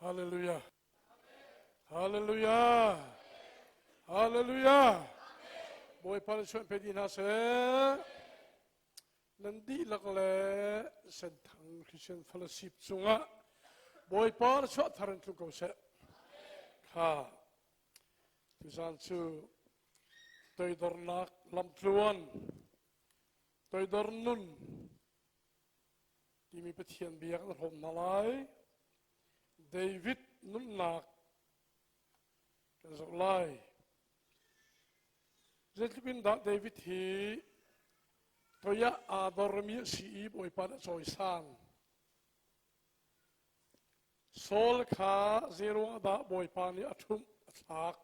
Hallelujah. Hallelujah. Hallelujah. Bawipa nih chuan pe dih hna seh. Nan dihlak le Senthang Christian Fellowship cungah Bawipa na chuah thar in tlung ko seh. Kha tuzan cu toidornak lamtluan toidor nun timi Pathian bia kan hrawm hna lai. David nunnak kan zoh lai. Zeitluk in dah David hi toi ah aa dormi a si i Bawipa nih a cawisan. Saul kha zeiruang dah Bawipa nih a ṭhumh a thlak.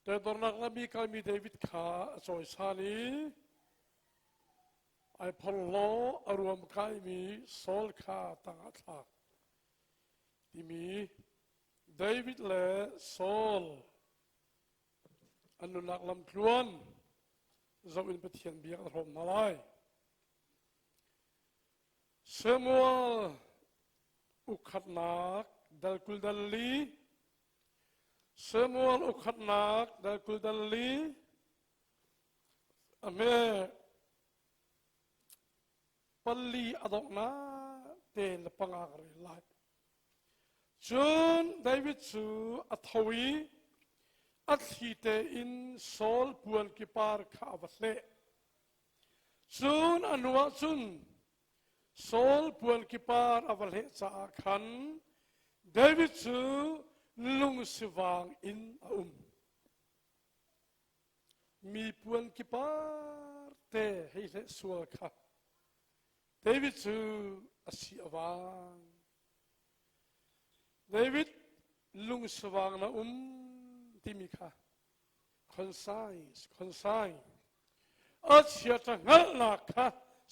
Toidornak lami kalmi David kha a cawisan i ai phorhlaw a ruam kaimi Saul kha tangah thlak timi David le Saul an nunnak lamtluan zoh in Pathian bia kan hrawm hna lai. Samuel ukhatnak dal kul dal li Samuel ukhatnak dal kul dal li a hme pali a donghnak te le panga ka rel lai. Cun David cu a tho i a thli tein Saul puan kipar kha a va hleh. Cun a hnuah cun Saul puan kipar a va hleh caah khan David cu lungsivang in a um. Mi puan kipar te hei hleh sual kha David cu a si a vang. David lungsivang na um timi kha concise concise a chiata hngalhnak kha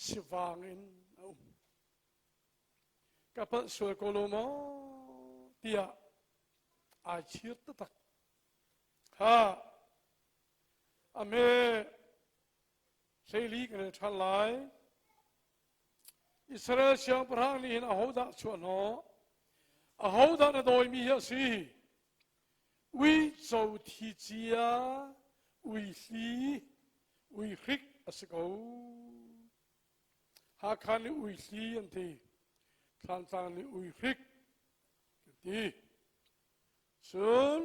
sivang in a um. Ka palh sual ko lo maw tiah ai chir taktak. Ha a me hleili kan rel ṭhan lai. Israel siangpahrang nih hin ahodah chuah hnawh? Ahodah na dawimi hi a si? Uico thi cia, uihli, uihrik a si ko. Hakha nih uihli an ti. Thlantlang nih uihrik an ti. Cun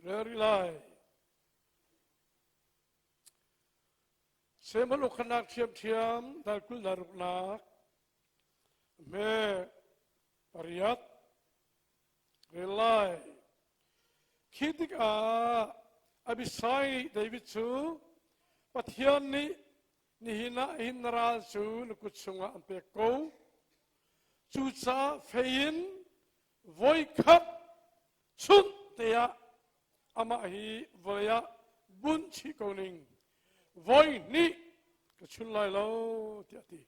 rel rih lai. Samuel ukhanak ṭhiamṭhiam dal kul na ruknak hme pariat rel lai. Khi tikah Abishai nih David cu Pathian nih nihin ah hin na ral cu na kut chungah an pek ko. Cucaah fei in voikhat chunh te ah amah hi vawlei ah bunh chih ko ning voi hnih ka chun lai lo tiah a ti.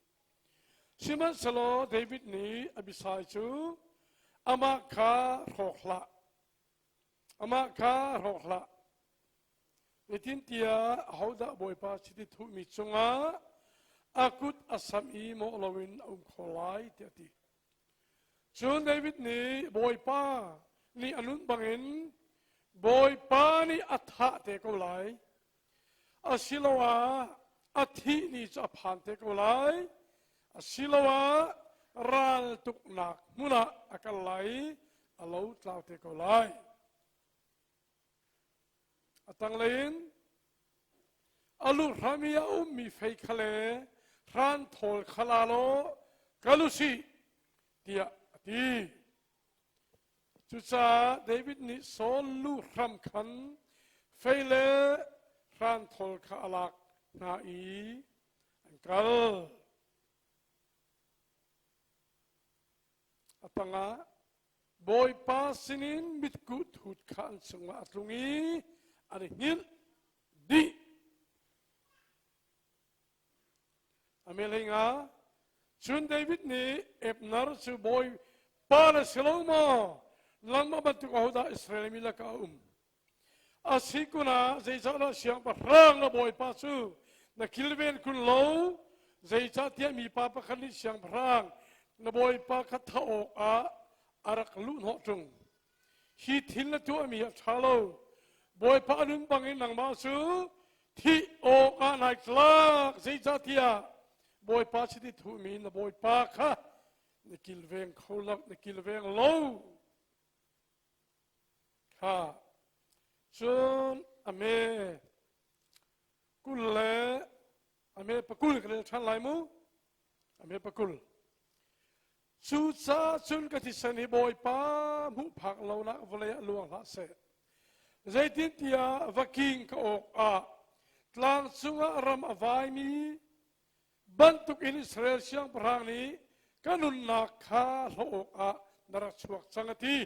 Sihmanhsehlaw David nih Abishai cu amah kha hrawk hlah amah kha hrawk hlah zeitintiah ahodah Bawipa chiti thuhmi cungah a kut a sam i mawh loin a um kho lai tiah a ti. Cun David nih Bawipa nih a nun bangin Bawipa nih a thah te ko lai asiloah a thih ni cu a phan te ko lai asiloah raltuknak hmun ah a kal lai i a lo tlau te ko lai. A tanglei in a lu hram i a ummi fei kha le hran thawl kha la law kal u sih tiah a ti. Cucaah David nih Saul lu hram khan fei le hran thawl kha a lak hna i an kal. A tangah Bawipa sinin mitkuh thut kha an cungah a tlung i an i hngilh dih. A nga. Cun David nih Abner cu bawipa na si lo maw? Nangmah bantuk ahodah Israel mi lakah a um? A si kun ah zeicahdah siangpahrang na bawipa cu na kilven kun lo? Zeicahtiah mipa pakhat nih siangpahrang. Na bawipa kha thah awkah a rak luhhnawh ṭung. Hi thil na tuahmi a ṭha lo. Bawipa a nun bangin nangmah cu thih awkah nai tlak. Zeicahtiah Bawipa chiti thuhmi na bawipa kha na kilveng kho lo, na kilveng lo. Kha cun a me 20 le a me pakul ka rel ṭhan lai mu. A me pakul. Cucaah cun ka thisen hi Bawipa hmuh phak lonak vawlei ah luang hlah seh. Zeitintiah vaking ka awk ah tlang cungah ram a vaimi bantukin Israel siangpahrang nih ka nunnak kha hloh awkah na rak chuak cang a ti.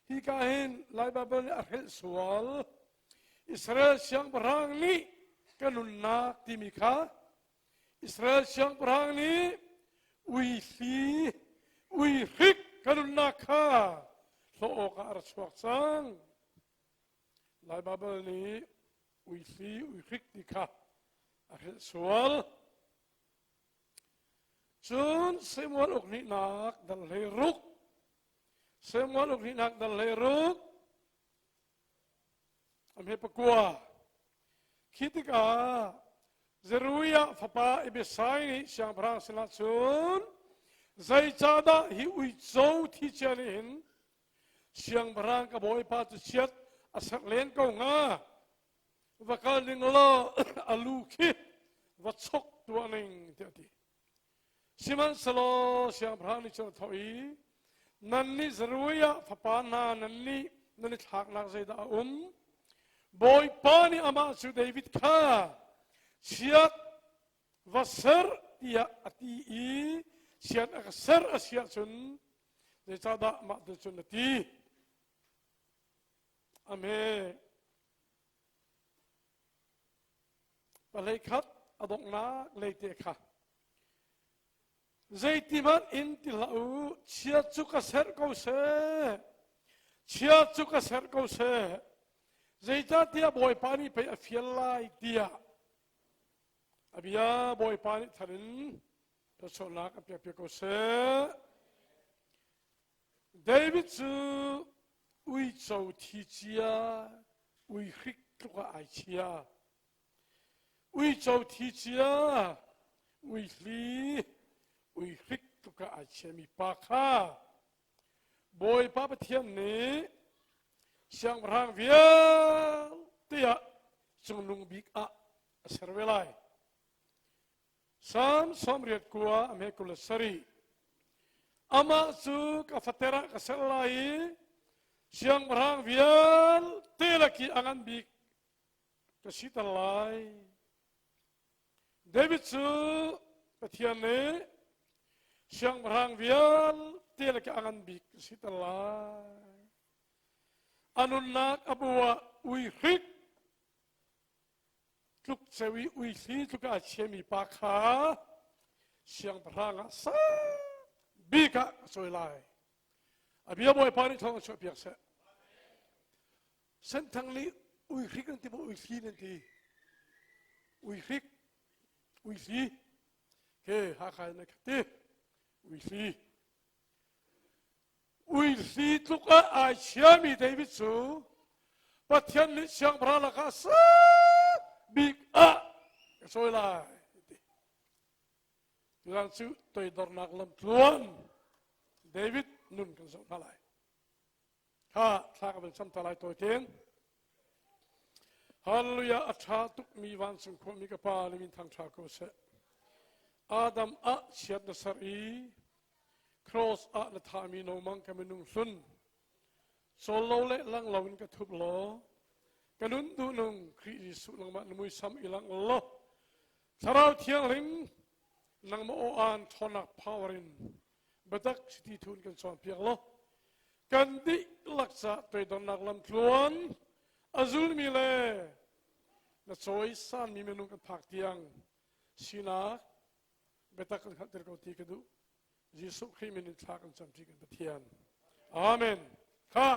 Hika hin Lai Baibal nih a hrelh sual. Israel siangpahrang nih ka nunnak timi kha Israel siangpahrang nih uihli uihrik ka nunnak kha hlawh awkah a ra chuak cang. Lai Baibal nih uihli uihrik ti kha a hrilh sual. Cun Samuel uk hnihnak dal 16 Samuel uk hnihnak dal 16 A hme pakua. Khi tikah Zeruiah fapa Abishai nih siangpahrang sinah cun zeicahdah hi uico thi cia nih hin siangpahrang ka bawipa cu chiat a serh len ko hnga va kal ning law a lu khi va chok tuah ning tiah a ti. Sihmanhsehlaw siangpahrang nih cun a thawh i, Nannih Zeruiah fapa hna, nannih nan i thlaknak zeidah a um? Bawipa nih amah cu David kha chiat va ser tiah a ti i chiat a ka ser a si ahcun zeicahdah mah tu cun a ti? Amen. Palei khat a donghnak leite kha zeiti hmanh in ti hlah u chia cu ka serh ko seh chia cu ka serh ko seh zeicahtiah bawipa nih pei a fial lai tiah a bia bawipa nih thar in thluachuahnak a pek piak ko seh David cu uico thi cia uihrik tluk ah ai chia. Uico thi cia uihli uihrik tluk ah ai chiami pa kha Bawipa Pathian nih siangpahrang vialte ah cungnung bik ah a ser ve lai. Salm 89 a hme 27. Amah cu ka fater ah ka ser lai i siangpahrang vialte lak i a ngan bik ka siter lai. David cu Pathian nih siangpahrang vialte lak i a ngan bik ka siter lai. A nunnak a bu ah uihrik tluk ceu i uithli tluk a chiami pa kha siangpahrang ah sang bik ah a cawi lai. A bia Bawipa nih thawng a chuahpiak seh. Senthang nih uihrik nan ti maw uithli nan ti? Uihrik, uithli. Ke Hakha in khat ti. Uithli. Uihli tluk ah ai chiami David cu Pathian nih siangpahrang lakah sang bik ah ka cawi lai ti. Tuzaan cu toidornak lamtluan David nun kan zoh hna lai. Kha thla ka van cam ta lai tawi tein. Hallelujah a ṭha tukmi vancung khuami ka pa na min thang ṭha ko seh. Adam ah chiat na ser i Cross ah na thahmi nomang ka minung hlun cawl lo le lang lo in ka thup law ka nun duhnung Khrih Jesuh nangmah na muisam i lang law Thlarau Thianghlim nangmah aw aan ṭhawnnak power in biatak chiti thun kan cawnpiak law kan dihlak ca toidornak lamtluan a zulmi le na cawisanmi minung kan phak tiang sinak biatak kan hngalhter ko ti ka duh Jesuh Khrih min in thla kan camṭi kan Pathian. Amen. Kha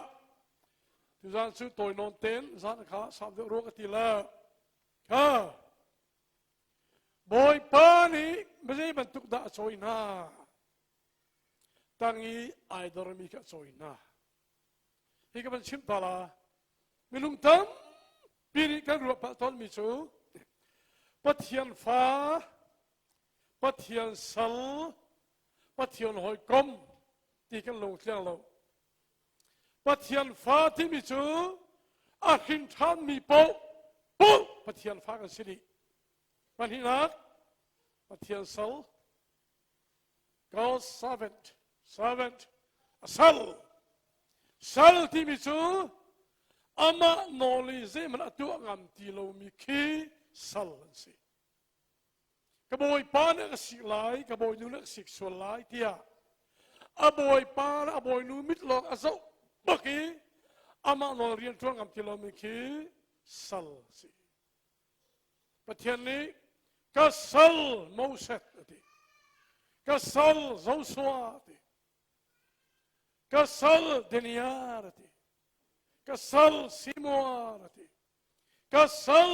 tuzan cu tawi nawn ten zan kha sam deuh ruak a ti la. Kha Bawipa nih zei bantuk dah a cawi hna? Tang i ai dormi kha a cawi hna. Hi ka van chim ta la. Minung tampi nih kan ruah pah tawnmi cu Pathian fa, Pathian sal, Pathian hawikom ti kan lung tliang lo. Pathian fa timi cu a hrin ṭhanmi paoh paoh Pathian fa kan si dih. Pahnihnak, Pathian sal, God's servant, servant, a sal. Sal timi cu amah nawl i zeihmanh a tuah ngam ti lomi khi sal an si. Ka bawipa nih a ka sik lai, ka bawinu nih a ka sik sual lai tiah a bawipa le a bawinu mit lawng a zoh bak i amah nawl rian ṭuan ngam ti lomi khi sal a si. Pathian nih ka sal Moses a ti. Ka sal Joshua a ti. Ka sal Daniel a ti. Ka sal Samuel a ti. Ka sal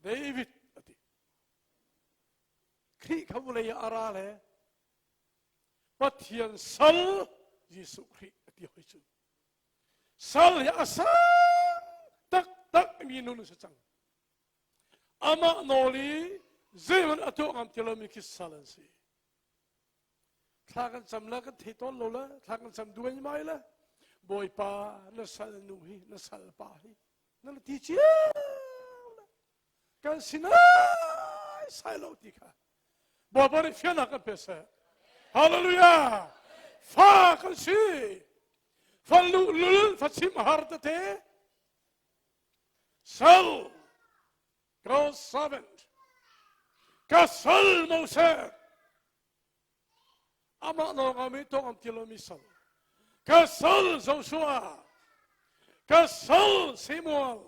David a ti. Khrih kha vulei ah a ra le Pathian sal Jesuh Khrih a ti hoi cu. Sal hi a sang taktak mi nun a si cang. Amah nawl i zeihmanh a tuah ngam ti lomi khi sal an si. Thla kan cam le kan thei tawn lo le thla kan cam duai mai le Bawipa na sal nu hi na sal pa hi na ti cio le kan sinai sai lo ti kha Bawipa nih fiannak kan pe seh. Hallelujah! Fa kan si. Fa luhlul, fa chim har tete. Sal, God's servant. Ka sal Moses. Amah lawng ami tawng am ti lomi sal. Ka sal Joshua. Ka sal Samuel.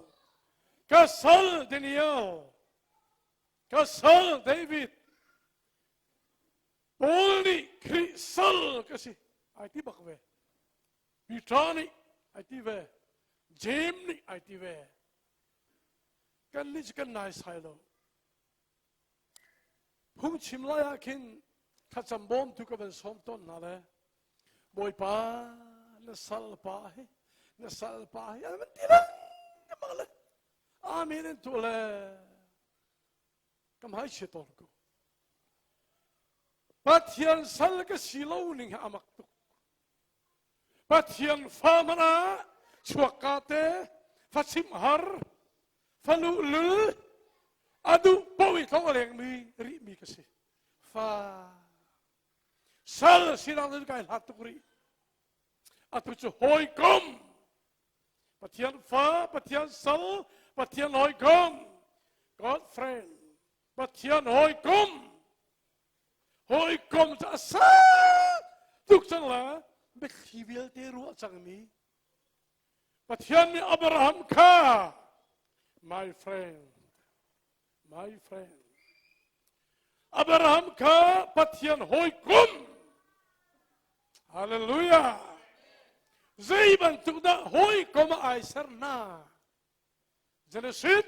Ka sal Daniel. Ka sal David. Paul nih Khrih sal ka si ai ti bak ve. Peter nih ai ti ve. James nih ai ti ve. Kan nih cu kan naisai lo. Phungchim lai ah khin thlacam bawmtu ka van sawm tawn hna le Bawipa na sal pa hi na sal pa hi an van ti lengmang le amen in tu le ka hmai chia tawn ko Pathian sal ka si lo ning hi amak tuk Pathian fa hmanh ah chuakka te fa chimh har fa luhlul a duh paoh i tlong a lengmi rihmi ka si fa sal sinak cu kai hlat tuk rih atu cu hawikom Pathian fa Pathian sal Pathian hawikom God friend Pathian hawikom hawikom cu a sang tuk cang la biathli vialte ruah cangmi Pathian nih Abraham kha my friend my friend Abraham kha Pathian hawikom Hallelujah zei bantuk dah hawikom ah ai ser hna Genesis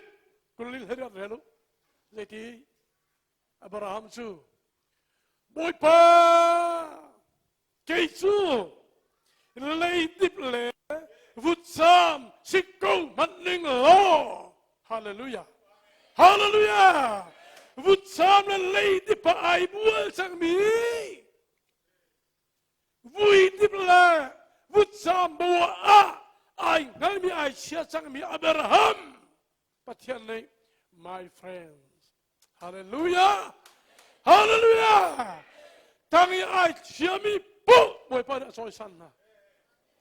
kulil heriat relu zeiti Abraham cu Bawipa kei cu leidip le vutcam si ko hmanh ning law hallelujah hallelujah vutcam le leidip ah ai bual cangmi vuidip le vutcam bo ah ai hngalmi ai chia cangmi Abraham Pathian nih my friends Hallelujah! Hallelujah! Tang i ai thiami poh Bawipa nih a cawisan hna.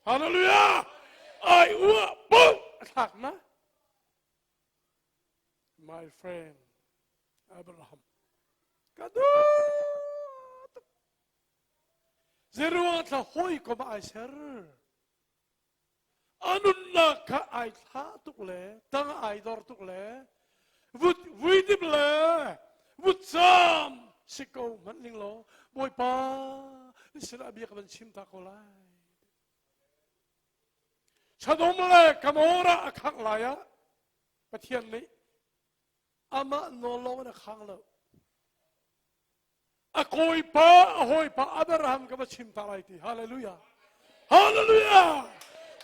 Hallelujah! Ai uah poh a thlak hna. My friend Abraham, ka duh tuk. Zeruang thla hawi kom ai ser. A nunnak kha ai thlah tuk le tang ai dor tuk le vut vuidip le vutcam si ko hmanh ning law Bawipa na sinah bia ka van chim ta ko lai. Sodom le Gomorrah a khangh lai ah Pathian nih amah nawl lawng in a khang lo. A kawipa, a hawipa Abraham ka va chim ta lai ti. Hallelujah. Hallelujah.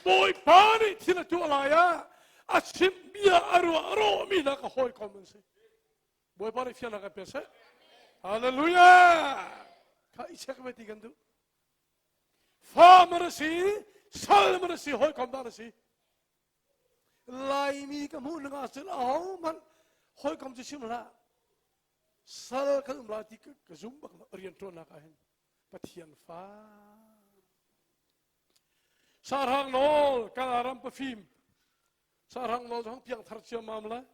Bawipa nih thil a tuah lai ah a chim bia a ruah rawhmi hna ka hawikom an si. Bawipa nih fiannak kan pe seh. Hallelujah. Kha i check ve ti kan duh. Fa mar a si, sal mar a si, hawikom dah na si. Laimi ka hmuh ning ahcun ahohmanh hawikom cu chim hlah. Sal kan um lai ti ka zum bak lo rian ṭuannak ah hin Pathian fa. Sahrang nawl kan ram pafim. Sahrang nawl zong piang thar ciammam le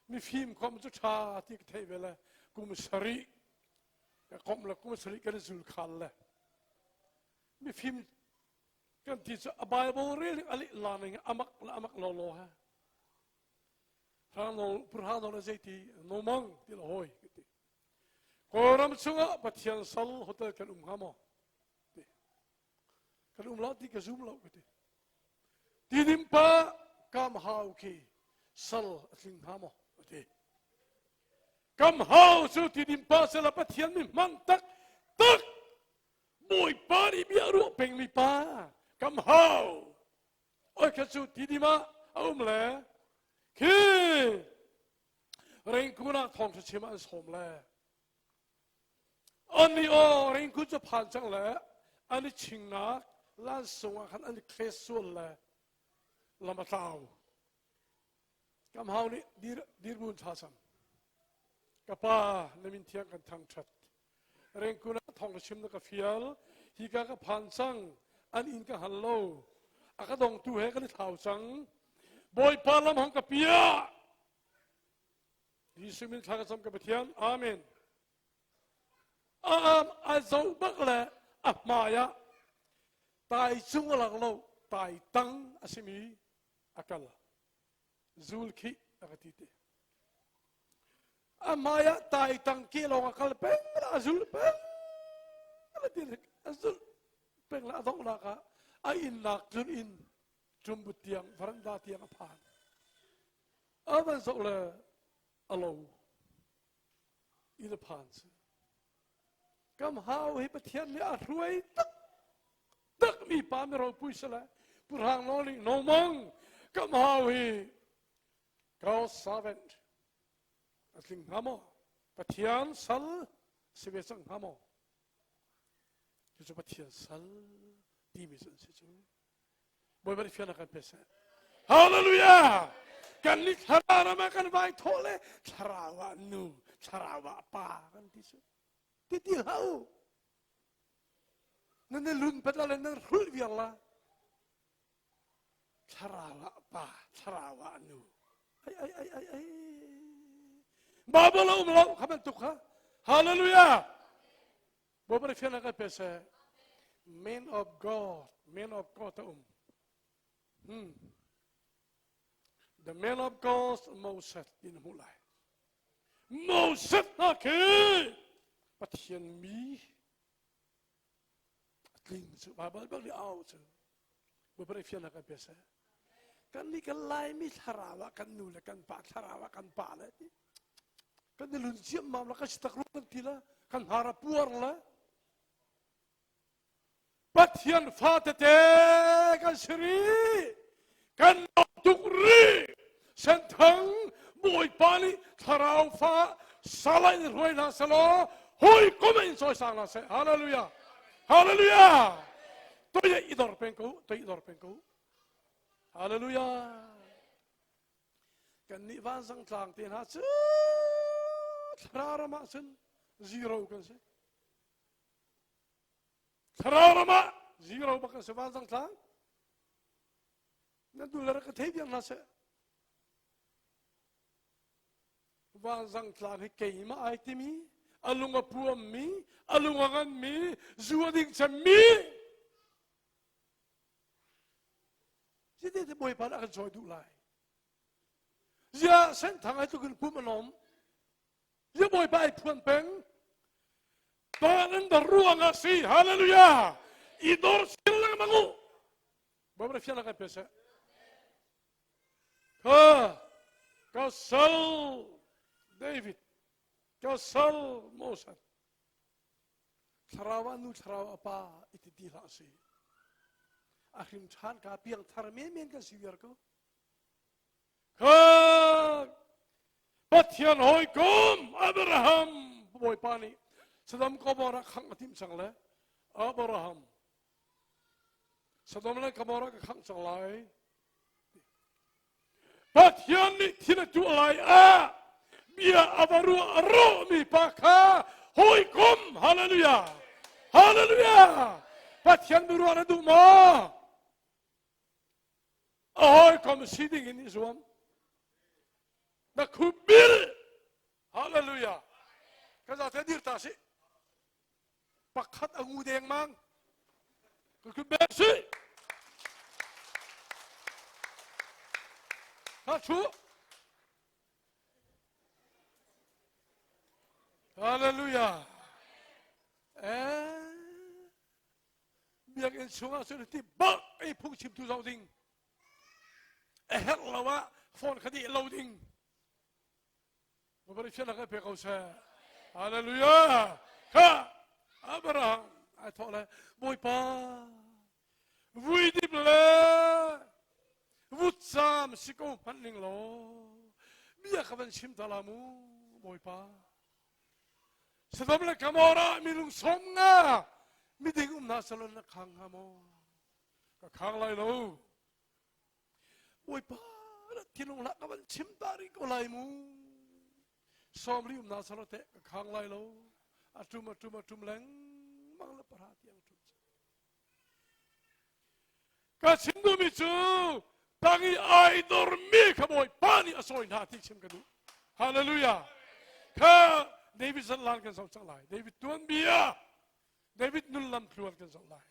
mifim kom cu ṭha ti ka theih ve le kum sarih ka komh le kum sarih kan zul khal le mifim kan ti cu a Bible rel a leh la ning amak le amak lo lo ha Hrang purha nawl zei ti no mang ti la hoi ti Kawlram chungah Pathian sal hotel kan um hnga maw ti kan um lo ti ka zum lo ka ti tidim pa kam hau khi sal a tling hnga maw ti kam hau cu tidim pa sala Pathian mi hmang tak tak Bawipa nih bia ruah pengmi pa kam hau oi kha cu tidim ah a um le khi Rengkun ah thawngṭha chim an sawm le an i aw Rengkun cu phan cang le an i chingnak lansung ah khan an i khes sual le lam a tlau kam hau nih dir dirmun tha cang ka pa na min thiang kan thangṭhat Rengkun ah thawng ka chim na ka fial hika ka phan cang an inn ka hal lo a ka dongtu he kan i thlau cang Bawipa lam hong ka piah Jesuh min thla ka cam ka Pathian amen a a zo bak le a hmai ah tai cung a lang lo tai tang a simi a kal zul khi a ka ti te a hmai ah tai tang ke lawng a kal peng la a zul peng la ti a zul peng la a donghnak ah a innak tlun in ṭumbut tiang varanda tiang a phan a van zoh le a lo in a phan si kam hau hi Pathian nih a hruai tak tak mi pa mi ropui sale purhang no ling no mong kam hau hi God servant a tling hnga maw Pathian sal si ve cang hnga maw cucu Pathian sal timi cu an si cu Bawipa nih fiannak kan pe seh. Hallelujah! Kan nih thlarau ram ah kan vai thawh le thlarau ah nu, thlarau ah pa kan ti su. Ti ti hlah u. Nan i lun pat le nan hrulh viar la. Thlarau ah pa, thlarau ah nu. Ai ai ai ai ai. Bible a um lo kha bantuk kha. Hallelujah! Bawipa nih fiannak kan pe seh. Man of God, man of God a um. Hmm. The man of God Moses tin hmuh lai. Moses hna khi Pathian mi a tling cu Bible bak nih au cu. Bawipa nih fiannak kan pe seh. Kan nih kan Laimi thlarau ah kan nu le kan pa thlarau ah kan pa le ti. Kan i lun ciammam la kan si tak kan ti la kan har a puar la. Pathian fa tete kan si rih. Kan tuk rih. Senthang Bawipa nih thlarau fa sala in hruai hna selaw hoi kom in cawisang hna seh. Hallelujah. Hallelujah. Toi i dor peng ko, toi i dor peng ko. Hallelujah. Kan nih vanzang tlang te hna cu thlarau ram ah cun zero kan si. Thlarau ram ah zero bak kan si vanzang tlang. Nan dul le ka thei diam hna seh. Vanzang tlang hi keimah ai timi, a lung a puammi, a lung a nganmi, zu a ding cemmi. Cite te Bawipa dah kan cawi duh lai. Zia senthang ai tluk in pum a nom. Zia Bawipa ai phuan peng. Tan an dor ruang ah si. Hallelujah. I dor chin lengmang u. Bawipa nih fiannak kan pe seh. Kha ka sal David, ka sal Moses. Thlarau ah nu thlarau ah pa i ti ti hlah si. A hrim ṭhan ka piang thar menmen kan si viar ko. Kha Pathian hawikom Abraham Bawipa nih Sodom Gomorrah khangh a timh cang le Abraham Sodom le Gomorrah ka khangh cang lai. Pathian nih thil a tuah lai ah bia a va ruah a rawhmi pa kha hawikom hallelujah hallelujah Pathian biaruah na duh maw? A hawikom si ding in i zuam. Na khup bil hallelujah ka za te dir ta si pakhat a ngu dengmang ka khup bel si ka thu hallelujah eh biakinn chungah cun ti bak ei phungchimtu zoh ding a herh lo ah phone kha dih lo ding Mabari fian ka pe ko seh. Hallelujah. Kha Abraham ai thawh le Bawipa vuidip le vutcam si ko hmanh ning law bia ka van chim ta la mu Bawipa. Sodom le Gomorrah minung som nga miding um hna salon na khang hnga maw? Ka khang lai lo. Bawipa na thinlung hlah ka van chim ta rih ko lai mu. Sawm ri um na salo te ka khang lai lo. A tum a tum a tum lengmang le para tiang tum. Ka chim duhmi cu tang i ai dormi kha Bawipa nih a sawi hna ti chim ka duh. Hallelujah. Kha David zan kan zoh cang lai. David tuanbia David nun lam tluan kan zoh lai.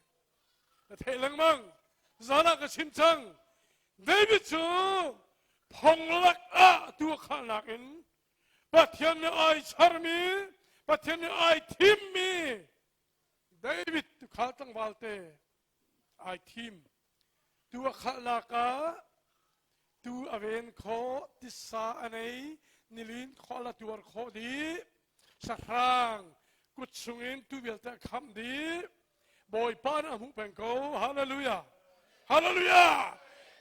Na theih lengmang. Zan ah ka chim cang. David cu phonglak ah tuakhalnak in Pathian nih ai charmi, Pathian nih ai thimmi David tukhal tlangval te ai thim. Tuakhalnak ah tu a ven khawh, tisa a nei, nilin khawh la tuar khawh dih. Sahrang kut chungin tu vialte a khamh dih. Bawipa nih a hmuh peng ko. Hallelujah. Hallelujah.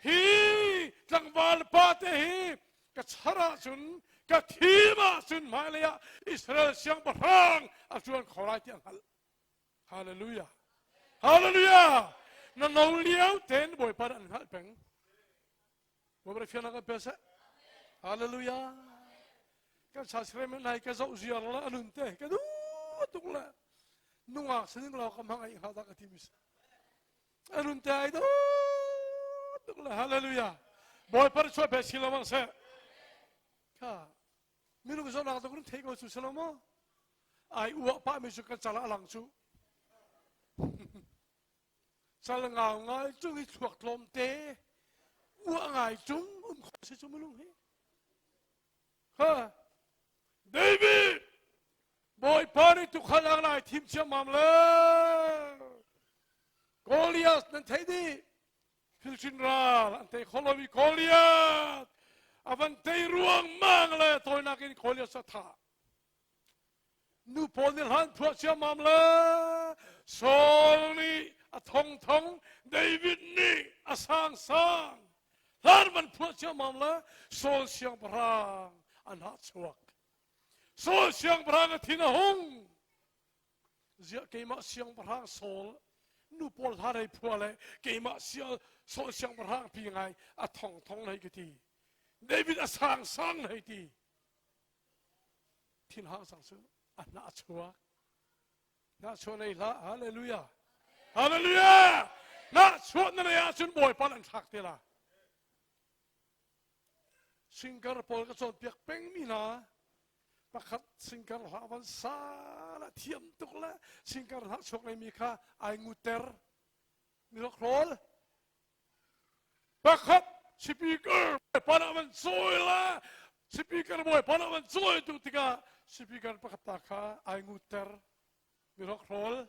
Hi tlangval pa te hi ka char ahcun ka thim ahcun hmailei ah Israel siangpahrang a ṭuan kho lai ti a hngalh. Hallelujah. Hallelujah. Na no lio tein Bawipa nih an hngalh peng. Bawipa fian kan pe seh. Hallelujah. Kan sa srem nai ka zoh ziar la anun te ka du tuk la nungak sining lo ka mang ai ha da ka ti mis. Anun te ai do tuk la hallelujah. Bawipa chuah pe si lo mang seh. Kha minung zoh nak to kun thei ko su selo mo. Ai uah pa mi su kan cala lang cu. Cal ngau ngai cung i thluak tlawmte uah ngai cung um khawh si cu minung hi. Ha David Bawipa nih tukhal ang lai thim ciammam le Goliath nan theih dih Philchin ral an tei kho lomi Goliath a van tei ruangmang le tawinak in Goliath a thah Nu pawl nih hlan phuah ciammam le Saul nih a thongthong David nih a sangsang hlan van phuah ciammam le Saul siangpahrang an hah chuak. Saul siangpahrang a thin a hung. Ziah keimah siangpahrang Saul nu pawl hla rei phua le keimah Saul siangpahrang pi ngai a thongthong hei ka ti. David a sangsang hei ti. Thinhang sang cu a hnah a chuak. Hnah chuah nei hlah. Hallelujah. Hallelujah. Hnah chuah na nei ahcun Bawipa an thlak te la. Singer pawl ka cawnpiak pengmi hna pakhat singer hla van sa la thiam tuk le singer hla chuak ngeimi kha ai nguter mi hrawl Pakhat speaker bawipa nih van cawi le speaker bawipa nih van cawi tu tikah speaker pakhat ta kha ai ngutter mi hrokhrawl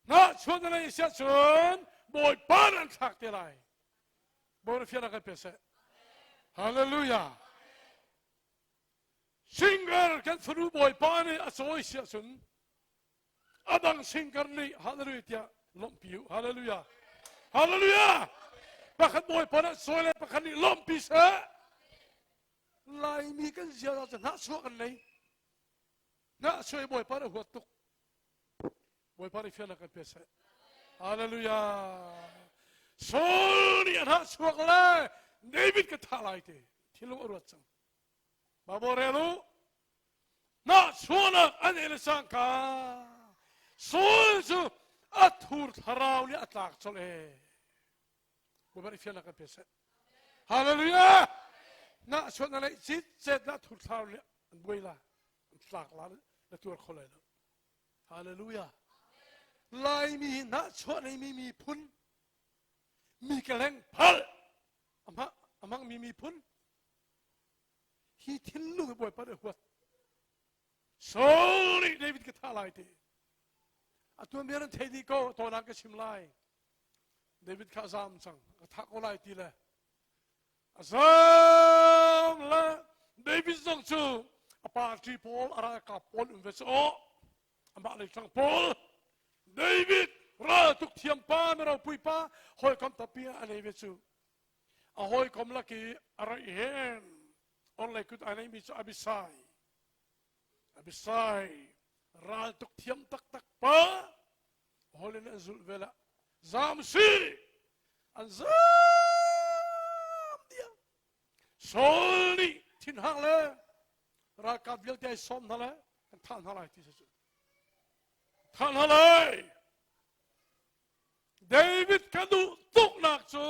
na chuan na nei siah cun bawipa nih an thlak te lai bawipa fian kan pe seh hallelujah singer kan fanu bawipa nih a cawi siah cun. A dang singkar nih hallelujah tiah lawmhpi u. Hallelujah. Hallelujah. Pakhat Bawipa nih sawi le pakhat nih lawmhpi seh. Laimi kan ziaza cu hnahchuah kan nei. Hnahchuah i Bawipa nih huat tuk. Bawipa nih fiannak kan pe seh. Hallelujah. Saul nih a hnahchuak le David ka thah lai te thinlung a ruat cang. Bible rel u. Nahchuahnak an ei le cangka Saul cu a thur thlarau nih a tlak colh ee. Bawipa nih fiannak kan pe seh. Hallelujah! Nahchuah na neih cit cet na thur thlarau nih an buai la, an tlak la, na tuar kho lai lo. Hallelujah! Laimi hi nahchuah neimi miphun, mi ka leng phal a hmangmi miphun, hi thinlung hi Bawipa nih a huat. Saul nih David ka thah lai ti. A tuanbia nan thei dih ko, tawnang ka chim lai. David kha a zam cang, ka thah ko lai ti le. A zam le David zong cu a party pawl, a ralkap pawl um ve cu aw. Amah lei ṭang pawl David ral tuk thiam pa, na ropui pa, hawikom tampi a nei ve cu. A hawikom lak i a raih hen orhlei kut ai neihmi cu Abisai. Abisai ral tuk thiam taktak pa hawlin an zulh ve la zam si an zam diam Saul nih thinhang le ralkap vialte ai sawm hna le kan thah hna lai ti cu thah hna lai David ka duh tuknak cu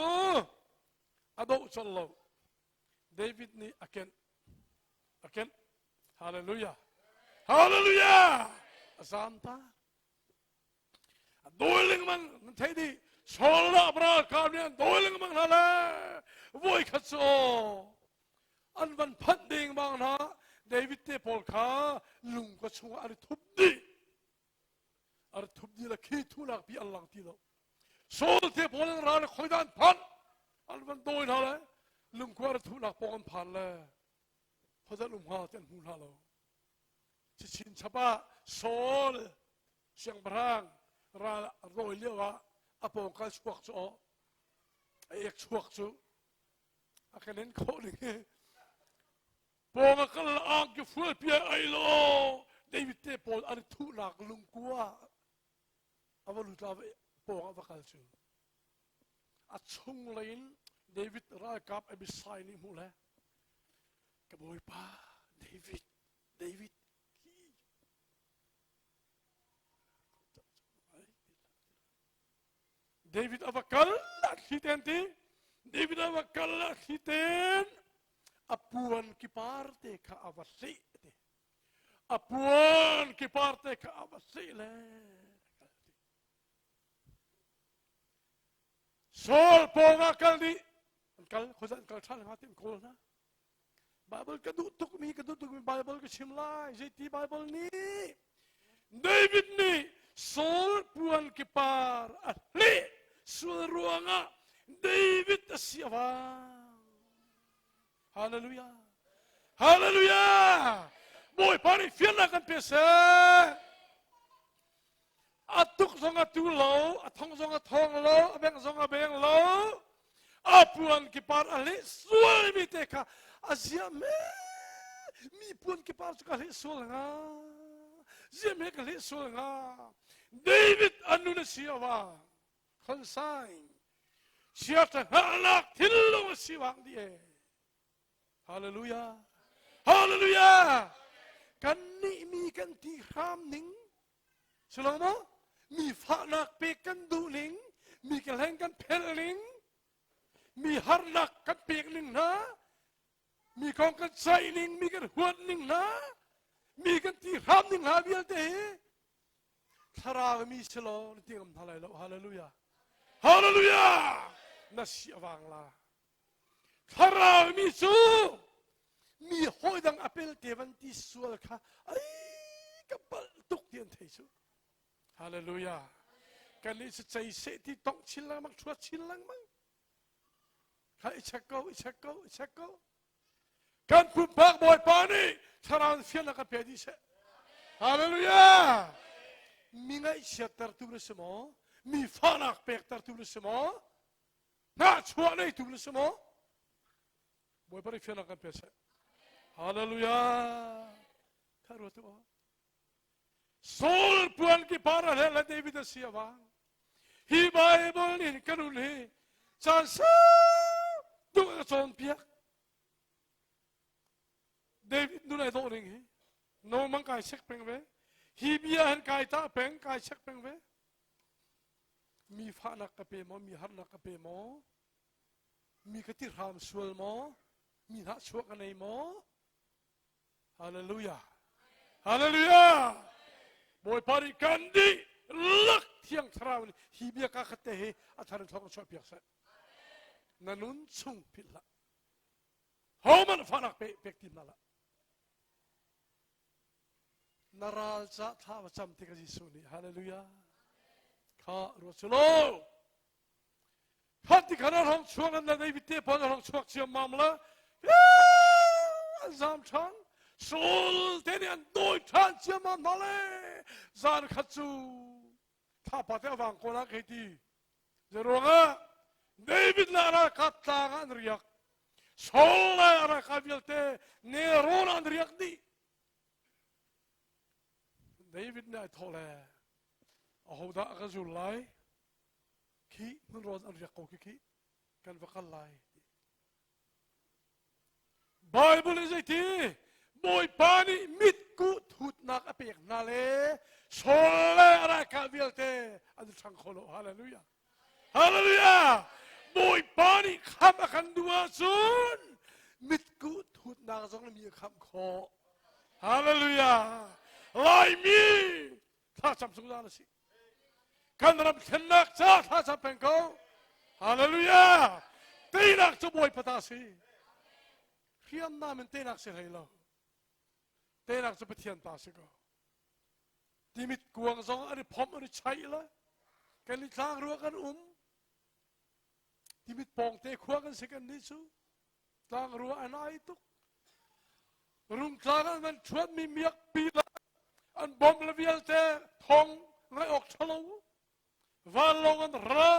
a doh colh lo. David nih a kenh. A kenh. Hallelujah. Hallelujah. A zaam ta. A dawi lengmang nan theih dih. Saul le ralkap nih an dawi lengmang hna le voi khat cu an van phanh ding bang hna David te pawl kha lungkua chungah an i thup dih. Ar thup dih le khi thunak pi an lang ti lo. Saul te pawl an ra le khoi dah an phanh an van dawi hna le lungkua ar thunak pawng an phan le khuazat um hnga ti an hmu hna lo. Chin chap ah Saul siangpahrang ral rawi lio ah a pawngkal chuak cu aw a ek chuak cu a kan en khawh ding hi Pawng a kal angki fual pia ai lo David te pawl an thuhnak lungkua a va lut la pawng a va kal cu a chung lei in David ralkap Abisai nih hmuh le ka bawipa David David David a va kal a thli ten ti David a va kal a thli ten a puan kipar te kha a va hleh te a puan kipar te kha a va hleh le Saul pawng ah kal dih an kal khuazan kal ṭhan hnga ti an kawl hna Bible ka duh tukmi ka duh tukmi Bible ka chim lai zeiti Bible nih David nih Saul puan kipar a hleh sual ruangah David a si a vang Hallelujah Hallelujah Bawipa nih fiannak kan pe seh A tuk zong a tu lo, a thong zong a thong lo, a bengh zong a beng lo. A puan kipar a hleh sualmi te kha a zia me mi puan kipar cu ka hleh sual hnga. Zia me ka hleh sual hnga. David a nun a si awang. Consign. Chiata hngalhnak thinlung a si wang di e. Hallelujah. Hallelujah. Kan nih mi kan ti hram ning Si lo maw? Mi fahnak pek kan duh ning, mi ka hleng kan phelh ning, mi harnak kan pek ning hna, mi kong kan ceih ning, mi kan huat ning hna, mi kan ti hram ning hna vialte hi thlarau mi si lo na ti ngam hna lai lo. Hallelujah. Hallelujah. Na si a vang la. Thlarau mi cu mi hawi dang a pelte van ti sual kha ai ka palh tuk ti an thei cu. Hallelujah. Kan nih cu cei seh ti tongh chin lengmang thuat chin lengmang. Kha i check ko, i check ko, i check ko. Kan pumpak Bawipa nih thlarau fiannak kan pe dih seh. Hallelujah. Mi ngaihchiattertu na si maw? Mi fahnak pektertu na si maw? Hnahchuah neitu na si maw? Bawipa nih fiannak kan pe seh. Hallelujah. Kha ruat u. Saul puan ki par a le David a si awang. Hi Bible nih kan un hi caan sau tuk a cawnpiak. David nun ai dawh ning hi no mang kai sek peng ve. Hi bia han kai ta peng kai sek peng ve. Mi fahnak ka pe maw, mi harnak ka pe maw, mi ka ti hram sual maw, mi hnah chuah ka nei maw? Hallelujah. Hallelujah. Bawipa nih kan dih lak thiang thlarau nih hi bia ka khat te hi a thar in thawng chuah piak seh. Na nun chung philh hlah. Hohmanh fahnak pe pek tim hna hlah. Na ral ca thla va cam tik a Jesuh nih hallelujah. Kha ruat su lo. Khan ti khan a rong chuak an nei te pon a rong chuak chiam mam la. An zam ṭhan. Saul te nih an dawi ṭhan chiam mam hna le. Zan khat cu thapa te awang ko la kei ti. Zeruangah David le a ralkap tlang ah an riak. Saul le a ralkap vialte nelrawn ah an riak dih. David nih ai thawh le ahodah a ka zul lai? Khi hmunrawn an riak ko khi khi kan va kal lai. Bible nih zeiti Bawipa nih mitkuh thutnak a pek hna le Saul le a ralkap vialte an i ṭhang kho lo. Hallelujah. Hallelujah. Bawipa nih khamh a kan duh ahcun mitkuh thutnak zong mi a khamh khawh. Hallelujah. Laimi thlacam zungzal a si. Kan ram thlennak ca thlacam peng ko. Hallelujah. Teinak cu Bawipa ta si. Hriamnam in teinak si hlei lo. Teinak cu Pathian ta si ko. Timit kuang zong an i phomh an i chaih la. Kan i tlang rua kan um. Timit pawngte khua kan si kan nih cu. Tlangrua an ai tuk. Rungtlang an van ṭhuatmi miakpi la an bom le vialte thong ngaih awk ṭhalo. Vanlawng an ra,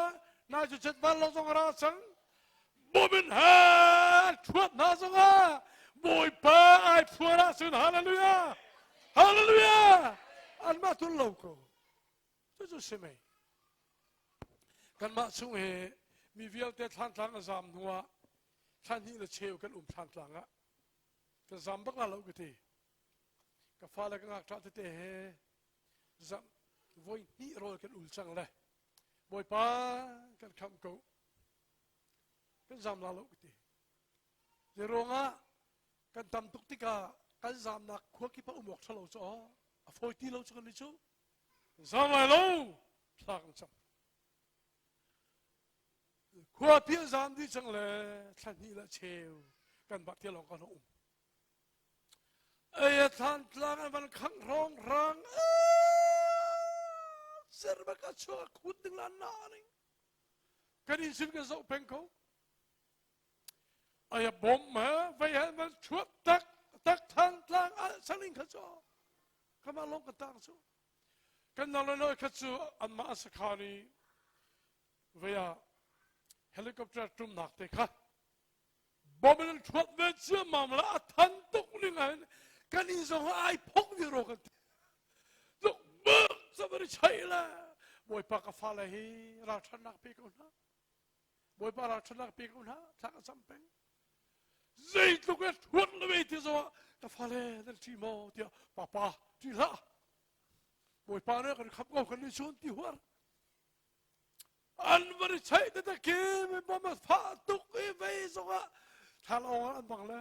nai cu chet vanlawng zong a ra cang. Bom in ha ṭhuat hna zongah Bawipa ai phuan ahcun hallelujah! Hallelujah! Anmah tul lo ko. Cucu si mei. Kanmah chung hi mi vialte thlantlang a zam hnuah thla hnih le cheu kan um thlantlang ah ka zam bak la lo ka ti. Ka fale ka ngakṭah tete he zam voi hnih rawl kan ul cang le Bawipa kan khamh ko kan zam la lo ka ti. Zeiruangah kan tam tuk tikah kan zamnak khua kip ah um awk ṭhalo cu a fawi ti lo cu kan ni cu. Zam lai lo thla kan cam. Khua pi an zam dih cang le thla hnih le cheu kan bah tia lawng kan um. Ei thlan tlang an van khang rong rang ser ba ka chuak khut ding lan na ning kan in sin kan zoh peng ko ai bom he vei han van chuak tak tak than tlang al saling kha cho kama long ka tang chu kan nang le noi kha chu anmah an sakhan i vei ah helicopter tumnak te kha bom in an thuat ve ciammam la a than tuk ning ah kan in zong ai phok vi ro kan ti tluk bak sabari chai la bawipa ka fa le hi ralthannak pe ko hna bawipa ralthannak pe ko hna thla ka cam peng zeitluk e thuat le ve ti zong ka fale nan ṭi maw tiah papa ṭi hlah bawipa nih kan khap ko kan ni chun ti huar an van i cheih te ki mi bom a fah tuk i vei zongah thal ong an bang le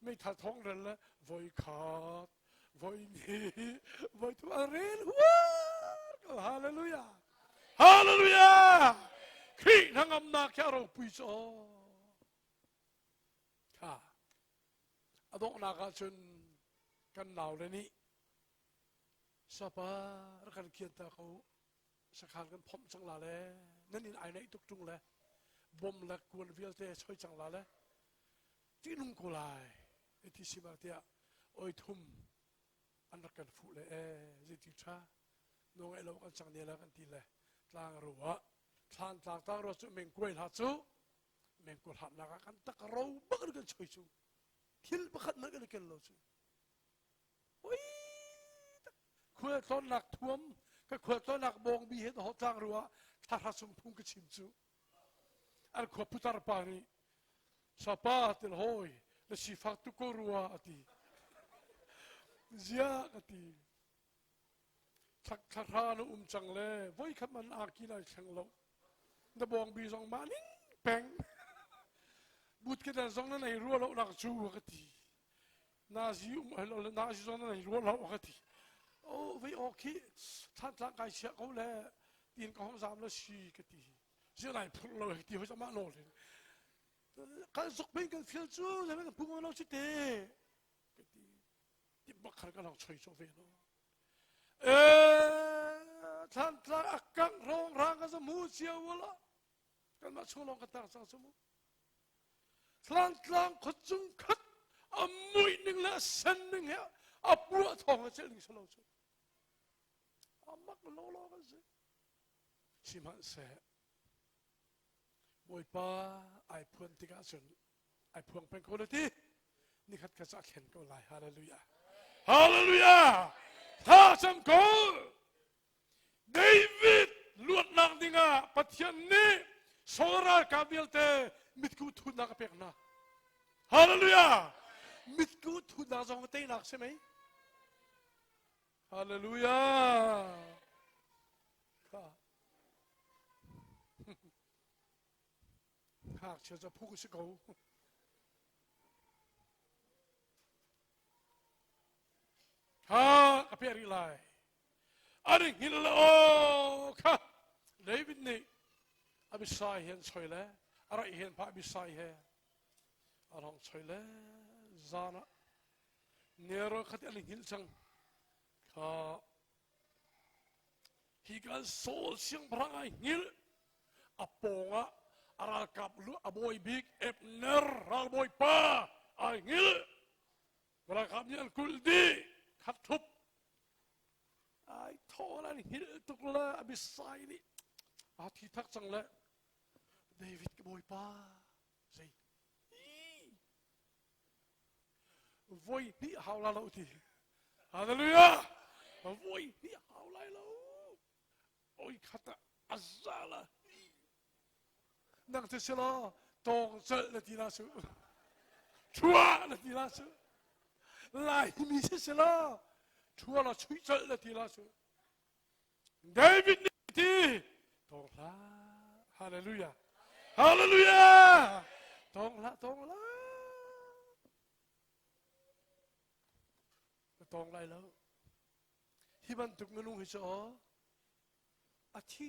meithal thong rel le voi khat voi hnih voi thum an rel huar ko hallelujah hallelujah Khrih hnangamnak hi a ropui cu Kha a donghnak ahcun kan naule nih sapa rak kan kian ta ko sakhan kan phomh cang la le nan inn ai naih tuk ṭung le bom le kuan vialte choi cang la le ṭihnung ko lai ti si ma tiah oi thum an rak kan fuh le e zeiti ṭha. No ngai lo kan cang ne la kan ti le tlang ro ah thlan tlang tlang ro cu mengkuai hla cu mengkuai hlat nak ah kan tak ro bak kan choi cu thil pakhat man kan ken lo cu oi khual tlawnnak thuam ka khual tlawnnak bawngbi he ho tlang ro ah thla chung phung ka chim cu an khua putar pa nih sapa til hoi na sifak tu ko rua ati zia ka ti thla na um cang le voi khat man arki lai thleng lo na bawngbi zong mah ning peng but ke dan zong na nei rua lo nak cu ka ti nazi um lo le nazi zong na nei rua lo ka ti o vei o khi thlan tlang kai chia ko le tin ka hong zam la si ka ti zia lai phur lo ti hoi sama no le kan zuk peng kan fil cu zai kan pung lo si te ka ti ti bak khar ka lang choi cho ve no e thlan tlang akang rong rang ka mu cia wala kan mah chung long ka tang sang su mu thlan tlang khuachung khat a mui ning le a sen ning he a puah thong a cel ning salo chu amak lo lo kan si sihmanhseh Bawipa ai phuan tikah cun ai phuang peng ko le ti nikhat khat cu a thlen ko lai hallelujah hallelujah tha cam ko David luatnak dingah Pathian nih Saul ralkap vialte mitku thutnak a pek hna hallelujah mitku thutnak zong teinak si mei hallelujah kha Ngakchia cu phuk si ko. Kha ka peh rih lai. An i hngilh le aw kha David nih Abishai he an choi le a raih he an phah Abishai he a rong choi le zan ah nero khat an i hngilh cang kha Hi kan Saul siangpahrang ai hngilh a pawngah a ralkap lu a bawi bik Abner ralbawipa ai hngilh ralkap nih an kulh dih khat thup ai thaw an hngilh tuk le Abisai nih a thi thak cang le David ka bawipa zei voi hnih hau la lo ti hallelujah voi hnih hau lai lo oi khat ah a za la nang cu si law tawng colh na ti la su thua na ti la su lai mi si si law thua la chui colh na ti la su David nih ti tawng hlah hallelujah hallelujah tawng hlah tawng hlah na tawng lai lo hi bantuk minung hi cu a thi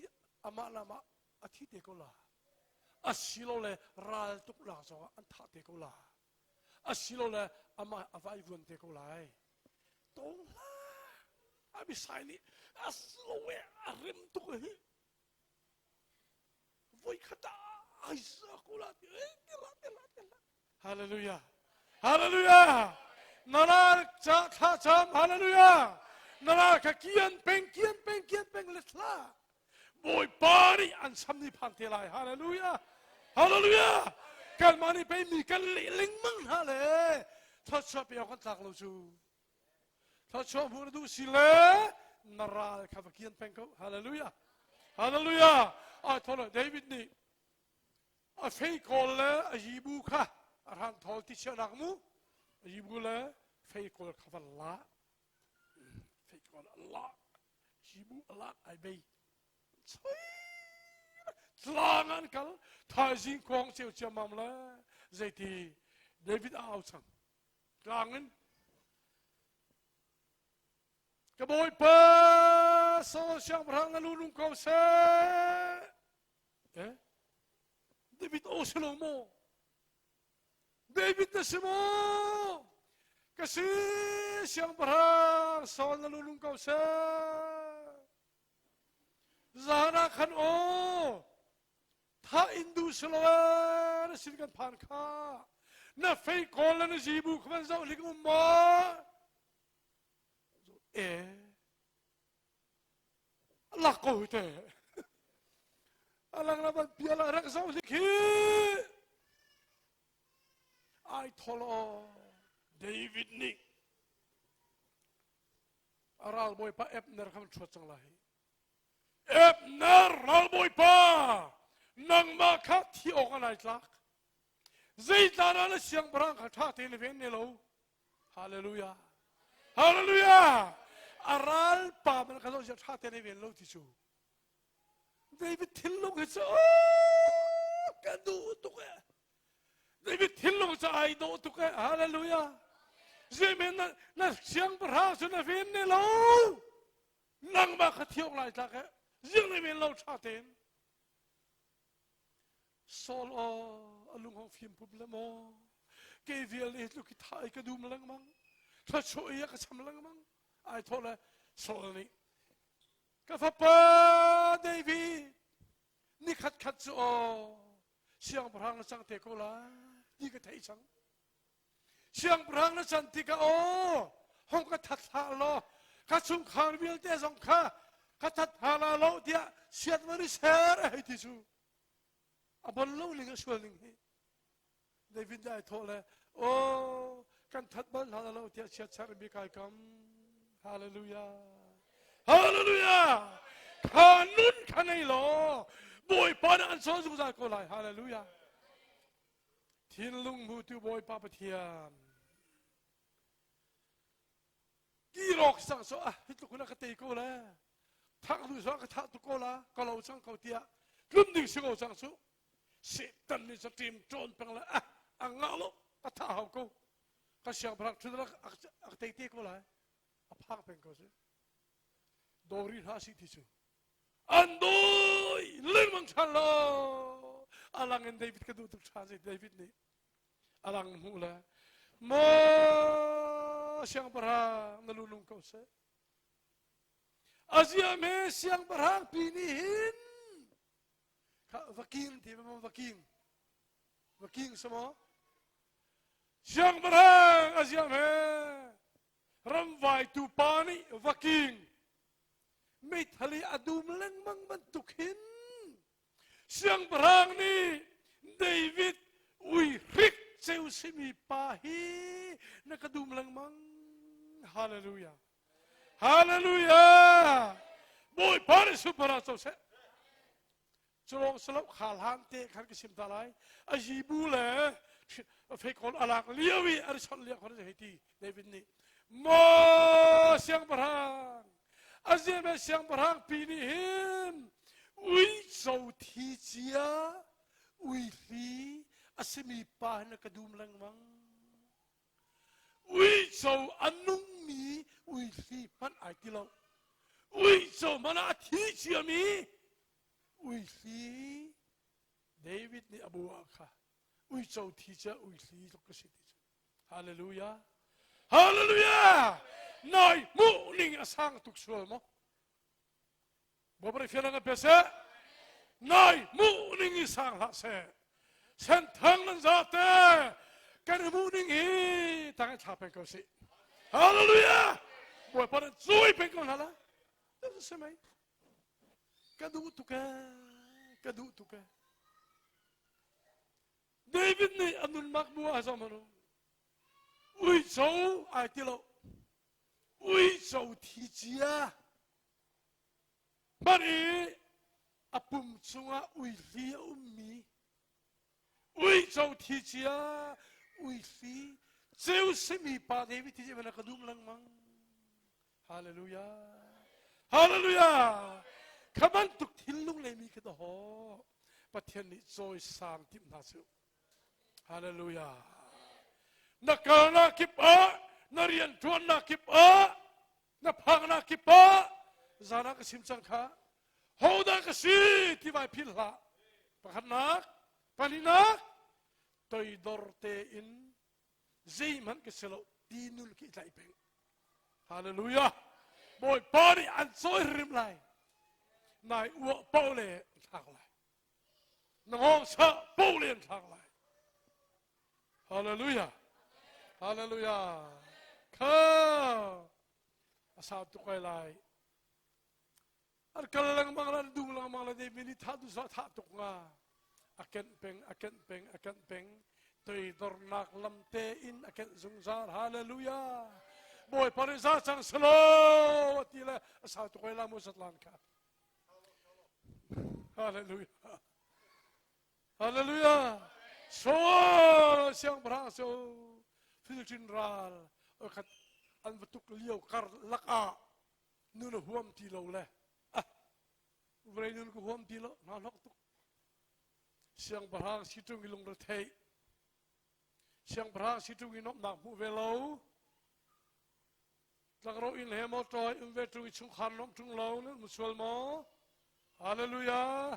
amah lamah a thi te ko la asilole ral tuk nak zongah an thah te ko la asilole amah a vai vuan te ko lai tawng hlah Abisai nih a slow e a rim tuk hi voi khat ah ai sa ko la ti tila tila tila hallelujah hallelujah naral cha thla cham hallelujah naral kha kian peng kian peng kian peng le thla Bawipa nih an sam ni phan te lai. Hallelujah. Hallelujah. Kanmah nih pei mi kan leh lengmang hna le thluachuah pe awk kan tlak lo cu. Thluachuah hmuh na duh si le na ral kha va kian peng ko. Hallelujah. Hallelujah. Ah tholo David nih a feikawl le a yibu kha a hran thawl ti chiahnak mu a yibu le feikawl kha va la feikawl a la Hibu a lak ai bei. Tlang an kal thaizing kong ceu ciammam le zeiti David a au cang. Tlang in ka bawipa Saul siangpahrang na lu nung ko seh. Eh? David o si lo maw? David na si maw? Ka si siangpahrang Saul na lulung ko seh. Zan ah khan aw thah in duh si lo na sin kan phan kha na fei kawl le na zibu kha van zoh hlik um maw? E. Lak ko te. Alang la ban piala rak zo hlik hi. Ai thol o David nih a ralbawipa Abner kha chuat cang lai. Abner ralbawipa nangmah kha thi awk an ai tlak. Zeitlan na siangpahrang kha ṭha tein na ven ne lo. Hallelujah. Hallelujah. A ral pa man kha zoh ṭha tein na ven lo ti cu. David thinlung hi cu ka duh tuk e. David thinlung cu ai dawh tuk e. Hallelujah. Zemen na, na siangpahrang cu na ven ne lo. Nangmah kha thiok lai tlak e. Ziang na ven lo ṭha tein. Saul aw a lung hong fim pup le maw kei vial nih tluk i tha i ka dum lengmang thluachuah i a ka cham lengmang ai thawh le Saul nih ka fapa David ni khat khat cu aw siangpahrang na cang te ko lai ti ka theih cang Siangpahrang na can tikah aw hong ka that hlah law ka chungkhar vialte zong kha ka that hna la lo tiah siat van i ser a hei ti cu a bon lo ning a sual ning hi David nih ai thawh le aw kan that bal hna lo tiah chiat ser mi kai kam hallelujah hallelujah kha nun kha nei law Bawipa nih an sawn zungzal ko lai hallelujah Thinlung hmutu Bawipa Pathian. Kirawk sang so ah hi tluk ka tei ko le. Thak du so ka thah tu ko la ka lo cang ko tiah tlun ding si ko cang cu. Satan nih sa ṭim ṭawn peng le ah a ngah lo ka thah hau ko. Ka siangpahrang ṭhut a tei te ko lai. A phak peng ko si. Dori hlah si ti cu. An dawi lengmang ṭhan lo. A lang in David ka duh tuk ṭhan si David nih a lang hmuh le maw siangpahrang na lu nung ko seh. A ziam he siangpahrang pi nih hin kha vaking ti ma vaking vaking samo siangpahrang a ziam he ramvaitu pa nih vaking meithal i a dum lengmang bantuk hin siangpahrang nih David ui hrik ceu simi pa hi na ka dum lengmang hallelujah hallelujah bawipa nih super ah co seh Culawng silo kha hlan te khan ka sim ta lai. A yibu le feikawl a lak lio i a ri lio khan hei ti David nih maw siangpahrang a ziame siangpahrang pi nih hin uico thi cia uihli a simi pa hin a ka dum lengmang uico a nungmi uihli hmanh ai ti lo uico hmanh ah a thi ciami uihli David nih a bu ah kha uico thi cu uihli tluk ka si ti cu hallelujah hallelujah nai hmuh ning a sang tuk sual maw Bawipa fian nga pe seh nai hmuh ning i sang hlah seh senthang nan za te kan hmuh ning hi tang thla peng ko si hallelujah Bawipa nan cui peng ko hna la si mei Ka duh tuk ee, ka duh tuk ee. David nih a nunnak bu ah zong manu uico ai ti lo uico thi cia hmanh i a pum chungah uihli a ummi uico thi cia uihli ceu simi pa David thi cia ka dum lengmang Hallelujah. Hallelujah. Kha bantuk thinlung leimi khi dawh Pathian nih cawisang timh hna su. Hallelujah. Na kalnak kip ah, na rian ṭuannak kip ah, na phaknak kip ah, zan ah ka sim cang kha. Hodah ka si ti vai philh hlah. Pakhatnak, pahnihnak, toidor tein zeihmanh ka si lo ti nun khi tlaih peng hallelujah bawipa nih an cawi rim lai nai uah paoh le an thlak lai na ngawng sah paoh le an thlak lai hallelujah hallelujah kha a sau tuk ai lai. An kal lengmang le an dum lengmang le David nih thah duh sah thah tuk nga. A kenh peng, a kenh peng, a kenh peng. Toidornak lam tein a kenh zungzal. Hallelujah. Bawipa nih za cang selaw a ti le a sau tuk ai la mu zatlan kha. Hallelujah. Hallelujah. Saul siangpahrang cu Philippine ral khat an va tuk lio kar lakah nun a huam ti lo le ah vawlei nun ka huam ti lo hna hlok tuk siangpahrang si ṭung i lungre siangpahrang si ṭung i nuamhnak hmuh ve lo tlangro inn he maw ṭoi um ve ṭung i chungkhar nuamh ṭung lo nan um sual maw hallelujah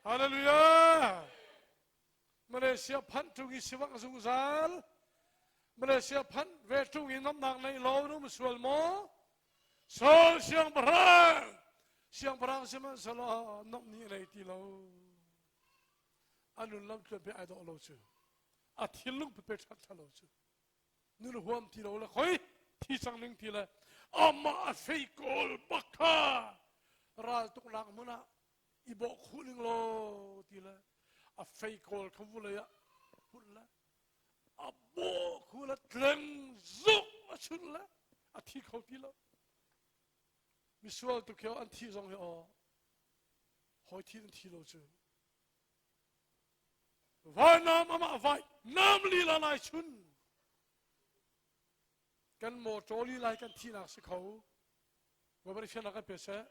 hallelujah Malaysia phanh ṭung i sivangh zungzal Malaysia phanh ve ṭung i nuamhnak nei lo na um sual maw Saul siangpahrang siangpahrang sihmanhsehlaw nuamh ni a nei ti lo a nun lam tluan pe ai dawh lo cu a thinlung pe ṭhat ṭha lo cu nun huam ti lo le khoi thi cang ning ti le amah a fei kawl bak kha ral tuknak hmun ah i bawh khuh ning law ti le a fei kawl kha vulei ah hmunh le a bawh khu le tleng zuk a chunh le a thi kho ti lo misual tu khi an thi zong hi aw hawi thi an thi lo cu Vainam amah vai nam lila lai chun kan mawṭaw lila kan thihnak si kho. Bawipa fiannak kan pe seh.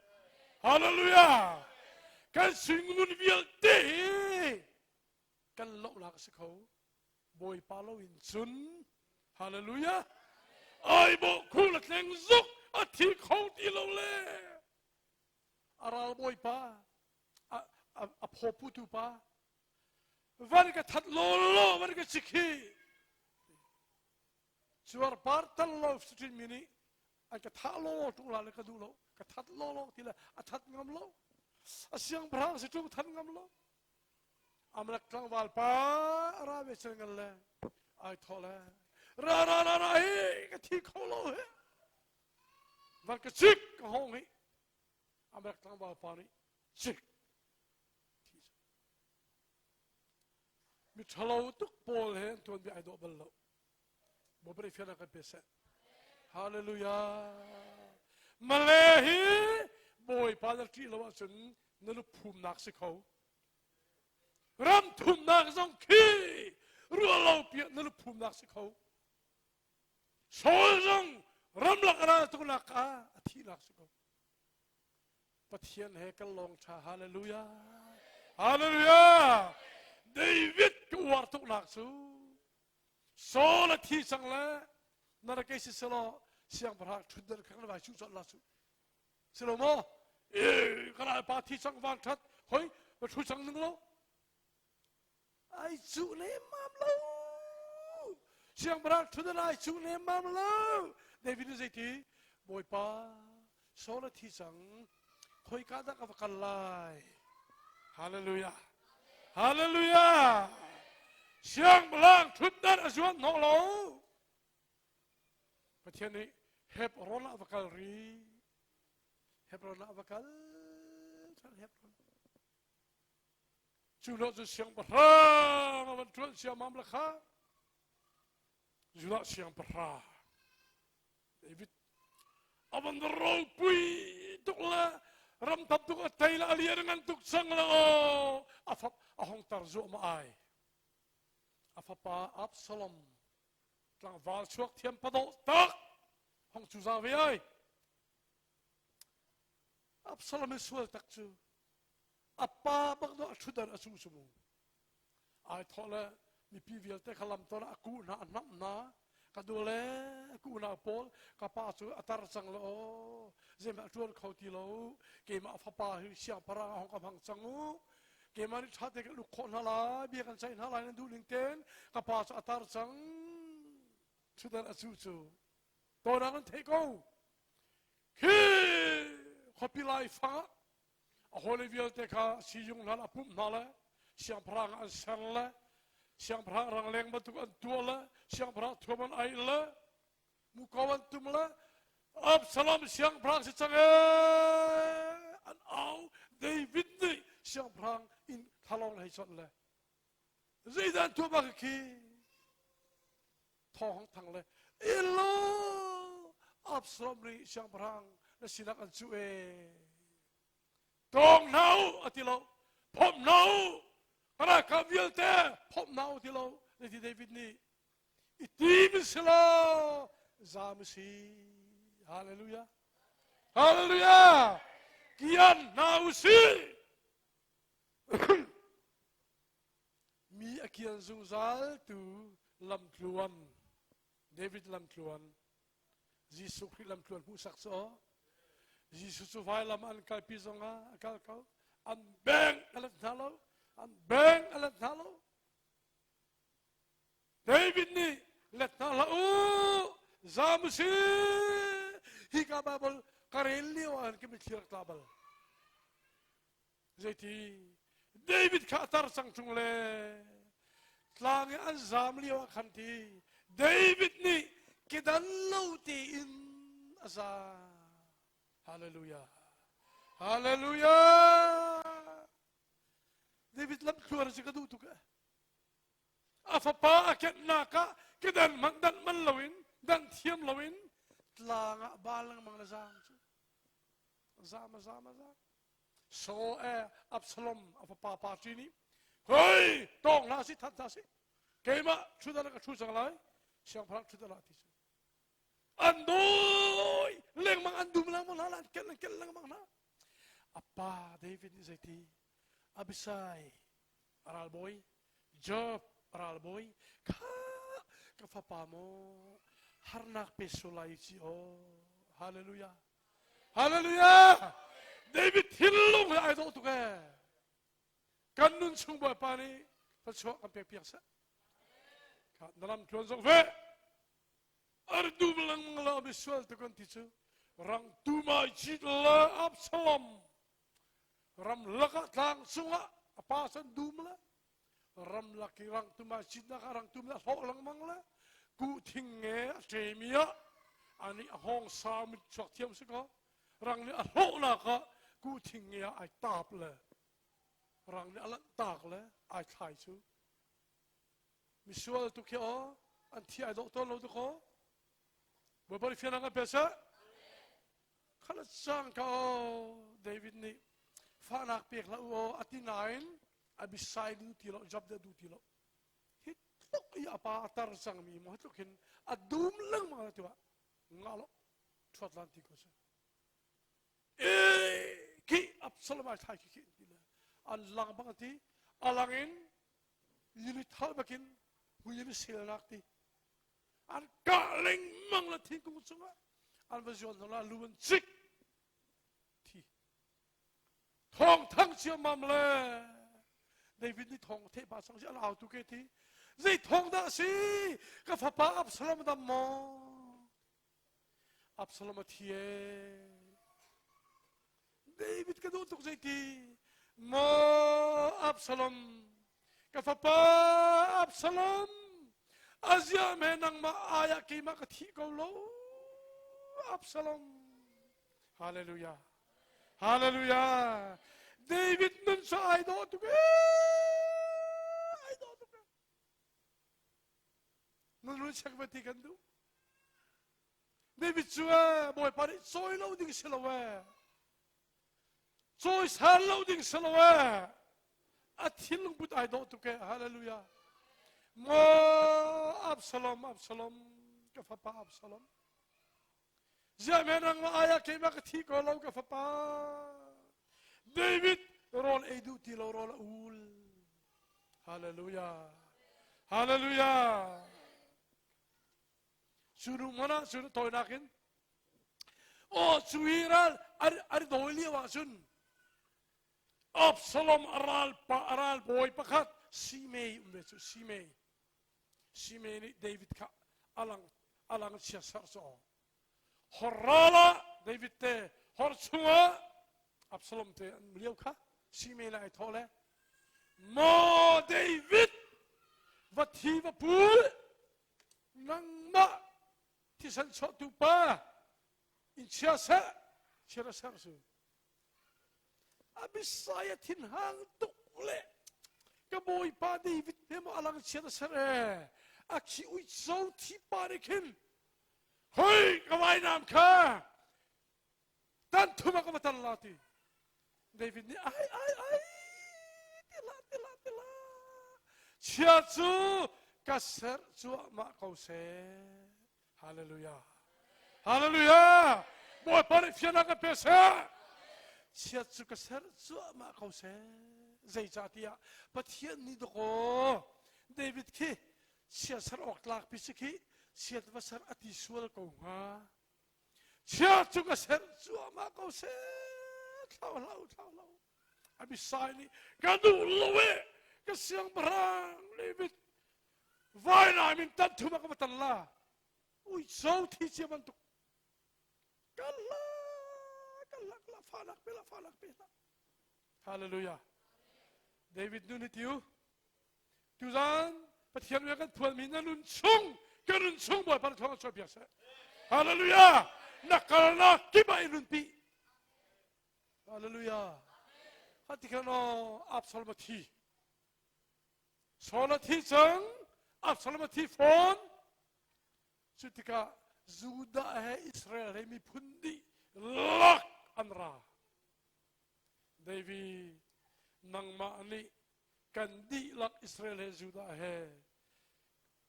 Hallelujah! Kan singngun vialte hi kan lohnak si kho. Bawipa lo in cun Hallelujah! Ai bawh khu la tleng zuk a thi kho ti lo le a ral bawipa a phaw putu pa van ka that law law van ka cik hi cuar par tal lo sitin mi nih an ka thah law tung la le ka duh lo ka that law law ti le a that ngam lo a siangpahrang si tung that ngam lo amlak tlangval pa ra ve chan ngan le ai thaw le ra ra ra ra hi ka thi kho lo he van ka cik ka hong hi Amrak tlangval pa nih cik thi mi ṭhalo tuk pawl he an tuanbia ai dawh bal lo. Bawipa nih fiannak kan pe seh. Hallelujah. Male hi Bawipa na ṭih lo ahcun na luphumnak si kho. Ram thumnak zong khi ruah lo piah na luphumnak si kho. Saul zong ramlak ral tuknak ah a thihnak si ko. Pathian he kan lawng ṭha hallelujah hallelujah David ka uar tuknak cu Saul a thi cang le na ra kei si selaw siangpahrang ṭhutdan kha kan vai chuh colh la cu si lo maw e ka ralpa thi cang van ṭhat hoi va ṭhu cang ning lo Ai cuh lemmam lo. Siangpahrang ṭhutdan ai cuh lemmam lo. David nih zeiti? Bawipa, Saul a thi cang. Khoika dah ka va kal lai? Hallelujah. Hallelujah. Siangpahrang ṭhutdan a zuan hnawh lo. Pathian nih Hebron ah va kal rih. Hebron ah va kal. Hebron. Cu lo cu siangpahrang a van ṭuan siamam le kha Judah siangpahrang David a van ropui tuk le ram tam tuk a tei le a lian ngan tuk cang le aw a fap a hong tar zuahmah ai a fapa Absalom tlangval chuak thiam padawh tak hong cu za ve ai Absalom i sual tak cu a pa bak no a ṭhutdan a cu cu mu ai thawh le mipi vialte kha lam ton a kuh hna a hnamh hna ka dule a kuh hna pawl ka pa cu a tar cang lo zeihmanh a ṭuan kho ti lo keimah fapa hi siangpahrang ah hong ka hmang cang u keimah nih ṭha te kan uk khawh hna lai bia kan ceih hna lai nan duh ning ten ka pa cu a tar cang ṭhutdan a cu cu tawnak an theih ko khi khuapi laifang ah a hawile vialte kha siizung hna a pumh hna le siangpahrang an ser le siangpahrang rangleng bantuk an tuah le siangpahrang thuam an aih le muko an tum le Absalom siangpahrang si cang ee! An au. David nih siangpahrang in thlalawng hei chawnh le zeidah an tuah bak khi thawng hong thang le ilo Absalom nih siangpahrang na sinak an cuh e tawng hna u a ti lo phomh hna u ka ralkap vialte phomh hna u ti lo ti David nih i tim si lo zam si hallelujah hallelujah kian hna u si mi a kian zungzal tu lamtluan David lamtluan Jesuh Khrih lamtluan hmuhsak cu Jesuh cu vailam an kalpi zongah a kal ko an beng a let hna lo an beng a let hna lo David nih let hna hlah u zam u si hika Bible ka rel lio ah ka mitthli rak tla bal zeiti David kha a tar cang ṭung le tlang i an zam lio ah khan ti David nih kedan lo tein a zam Hallelujah Hallelujah David lamthluan si ka duh tuk eh a fapa a kenhnak ah kedan hmanh danh man loin danh thiam loin tlang ah bal lengmang le zaam cu zam a zam a zam so e Absalom a fapa party nih hoi tawng hlah si that hlah si keimah ṭhutdan ka ṭhu cang lai siangpahrang ṭhutdan ah ti cu an dawi lengmang an dum lengmang hna an kelh an kelh lengmang hna a pa David nih zeiti Abisai a ralbawi Job a ralbawi kha ka fapa maw harnak pe sulai ci aw hallelujah hallelujah David thinlung he ai dawh tuk ee kan nun chung bawipa nih thluachuah kan pek piak seh kha na lam tluan zong ve ar dum lengmang la misual tu kan ti cu rang tu mai chit la Absalom Ramlak ah tlang cungah a pa cu an dum le ramlak i rangtum ah citnak ah rangtum le a hlawh lengmang le kuhthing nge a ṭemi ah ani a hngawng sau mit chuak thiam si kaw rang nih a hlawhnak ah kuhthing nge ah ai tap le rang nih a lanh tak le ai thlai cu misual tu khi aw an thi ai dawh tawn lo tu kaw Bawipa nih fiannak an pe seh Khala cang ka aw David nih fahnak pek hlah u aw a ti nain Abisai duh ti lo Job dah duh ti lo hi tluk i a pa a tar cangmi maw hi tluk hin a dum lengmang la tiwa nga lo thuat lan ti ko si e khi Absalom ai thlai khi khi ti le an lang bang ti alang in lili thal bakin hui in selnak ti an kah lengmang le thingkung cungah an va zuan hna lu an cik thi thawng thang ciammam le David nih thawng theih pa sang si an au tu ke ti zei thawng dah si ka fapa Absalom dam maw Absalom a thi e David ka duh tuk zeiti maw Absalom ka fapa Absalom aziah me nangmah ayah keimah ka thi ko lo Absalom Hallelujah Hallelujah David nun cu ai dawh tuk ee ai dawh tuk ee nun run check va ti kan duh David cu ee Bawipa nih cawi lo ding si lo ee cawi san lo ding si lo ee a thinlung put ai dawh tuk ee hallelujah maw Absalom Absalom ka fapa Absalom ziah men rang ayah keimah ka thi ko lo ka fapa David rawl ei duh ti lo rawl a ul hallelujah hallelujah Cu nu hmanh ah cun tawinak in aw cu hi ral an dawi lio ah cun Absalom a ral pa a ral bawi pakhat Simei um ve cu Simei Simei nih David kha alang alang chia ser cu hor ral ah David te hor chungah Absalom te an lio kha Simei le ai thawh le Maw David va thi va pul nangmah thisen chuahtu pa in chia seh chia ser su. Abisai a thinhang tuk le ka bawipa David he maw alang chiat a ser e a khi uico thi pa nih khin hoi ka vainam kha tan thum ah ka va tan la ti David nih ai ai ai tila tila tila chia cu ka ser cuahmah ko seh Hallelujah. Hallelujah. Bawipa nih fiannak kan pe seh. Chiat cu ka ser cuahmah ko seh. Zeicahtiah Pathian nih dakaw David khi chia ser awk tlak pi si khi chiat va ser a ti sual ko hnga. Chia cu ka ser cuahmah ko seh. Thlau hlau thlau hlau. Abisai nih ka duh lo e ka siangpahrang David vainam in tan thum ah ka va tan la uico thi cia bantuk kan la kan la la fahnak pe la fahnak pe la hallelujah David nun hi tiu tuzan Pathian nih kan phuanmi na nun chung ka nun chung Bawipa na thawng chuah piak seh hallelujah na kalnak kip ah i nunpi hallelujah hati khan Absalom a thi Saul a thi cang, Absalom a thi fawn. Cu tikah Judah he Israel he miphun dih lak an ra. David, nangmah nih kan dihlak Israel he Judah he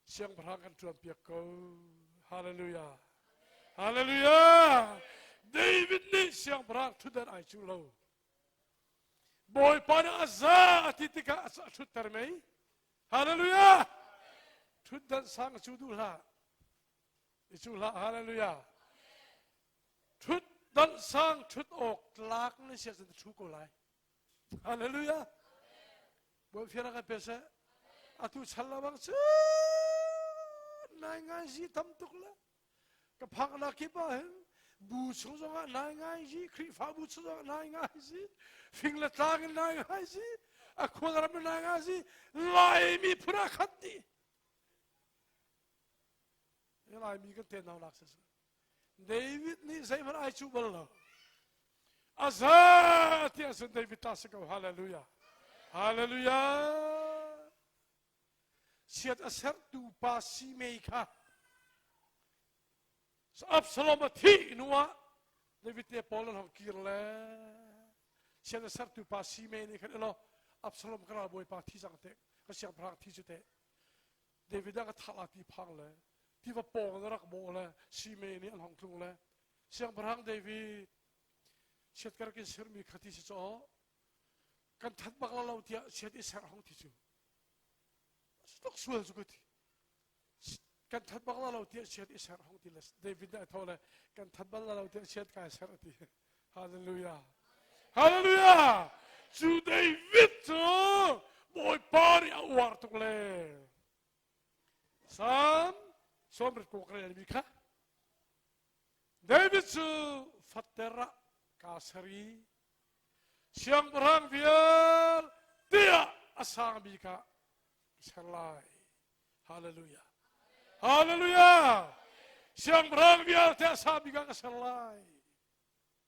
siangpahrang kan ṭuanpiak ko. Hallelujah. Hallelujah. David nih siangpahrang ṭhutdan ai cuh lo. Bawipa nih a za a ti tikah a ṭhutter mei. Hallelujah! Ṭhutdan sang cu duh hlah. I cu hlah. Hallelujah! Ṭhutdan sang ṭhut awk tlak na si ahcun ṭhu ko lai. Hallelujah! Bawi fian kan pe seh. Atu chan lo bang cu nai ngai zi tam tuk le. Ka phaknak kip ah hin bu chung zongah nai ngai si Khrihfabu chung zongah nai ngai si fing le tlang in nai ngai si a khual ram in nai ngai si Laimi phun ah khat dih Laimi kan tenau nak si David nih zeihmanh ai cuh bal lo a za tiah cun David ta si ko hallelujah hallelujah Chiat a sertu pa Simei kha Absalom a thih hnuah David te pawl an hong kir le chiat a sertu pa Simei nih khan elaw Absalom ka ralbawipa thi cang te ka siangpahrang thi cu te David ah ka thah la ti phang le tiva pawng na rak bawh le Simei nih an hong tlung le siangpahrang David chiat ka rak in sermi kha ti si caw kan that bak la lo tiah chiat i ser hong ti cu tuk sual cu ka ti kan that bak la lo tiah chiat i ser hong ti le David nih a tho le kan that bal la lo tiah chiat kai ser a ti hallelujah hallelujah cu David cu Bawipa nih a uar tuk le Psalm sawmrit kuk rel mi kha David cu fatter ah kaa ser i siangpahrang vialte ah a sang bik ah ka ser lai. Hallelujah. Hallelujah. Siangpahrang vialte a sang bik ah ka ser lai.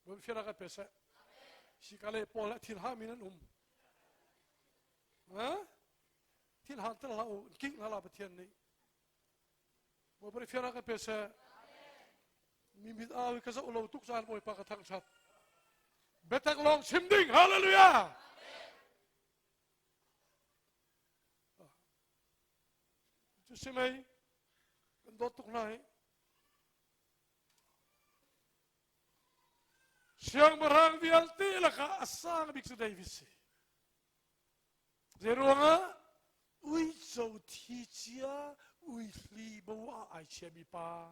Bawi fian ka pe seh. Sikale pawl ah thil hami nan um. Ha? Thil hang tel hlah u, king hlah la Pathian nih. Bawipa nih fiannak kan pe seh. Mi mit au i ka zoh lo tuk caan Bawipa ka thangṭhat. Biatak lawng chim ding. Hallelujah. Cu si mei kan dawt tuk hna hi. Siangpahrang vialte lakah a sang bik cu David si. Zeiruangah uico thi cia uihli bo ah ai chiami pa.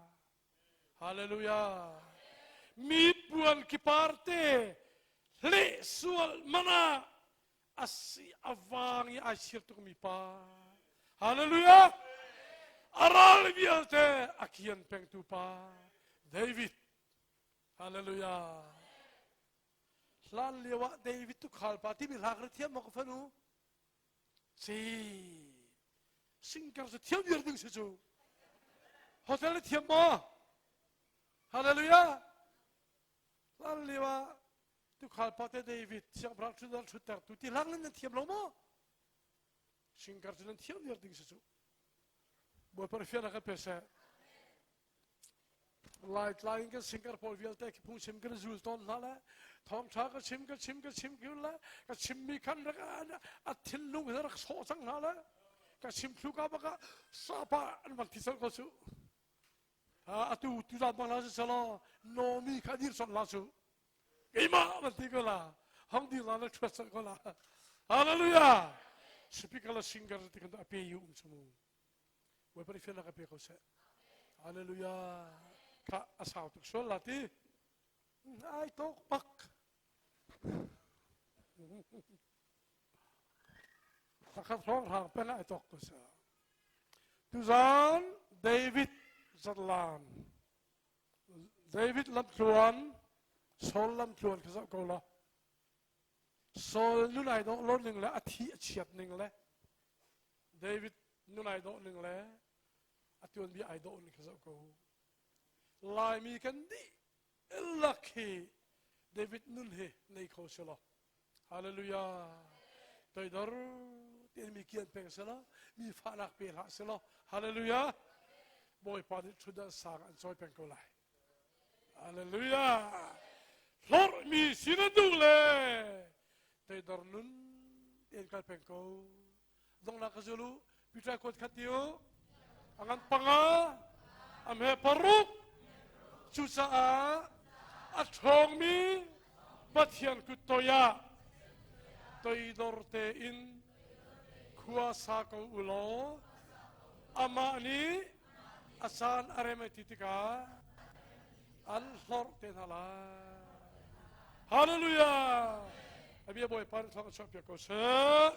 Hallelujah. Mi puan kipar te hleh sual mana asi awang i ai chir tukmi pa. Hallelujah. A ral vialte a kian pengtu pa. David. Hallelujah. Hlan lio ah David tukhal pa timi hla kha thiam maw ka fanu? Si. Singkar cu thiam viar ding si cu. Hotel na thiam maw? Hallelujah. Hlan lio ah. Tukhal pa te David siangpahrang ṭhutdan ṭhuttertu ti hlang nan thiam lo maw? Singkar cu nan thiam viar ding si cu. Bawipa fian kan pe seh. Laitlai in kan singkar pawl vialte khi phungchim kan zul tawn hna le thawngṭha ka chim ka chim ka chim khin le ka chimmi khan rak a thinlung he rak sawh cang hna le ka chim thlu ka baka sapa an van thi cang ko cu. Atu tu zan bang la si selaw nomi kha dir son la su. Keimah van ti ko la. Hong dir la na ṭhuat cang ko la. Hallelujah. Speaker le singer ti kan a pe yu um chumu. Bawipa nih fiannak a pe ko seh. Hallelujah. Kha a sau tuk sual la ti. Ai tok bak. Pakhat hrawng hrang peng ai tok ko sa. Tuzan David zatlan David lamtluan Saul lamtluan ka zoh ko la. Saul nun ai dawh lo ning le a thi a chiat ning le David nun ai dawh ning le a tuanbia ai dawh ning ka zoh ko. Laimi kan dih lak hi David nun hi nei kho si lo. Hallelujah. Toidor tein mi kian peng selaw, mi fahnak pe hlah selaw. Hallelujah. Bawipa nih ṭhutdan sang an cawi peng ko lai. Hallelujah. Hlorhmi si na duh le toidor nun tein kal peng ko. Donghnak ka zul u. Peter kuat khat ti u. A ngan panga, a hme paruk. Cucaah a ṭhawngmi Pathian kut toi ah toidor tein khua sa ko u law amah nih a caan a rem ai ti tikah an hlorh te hna lai. Hallelujah! A bia Bawipa nih thawng a chuahpiak ko seh.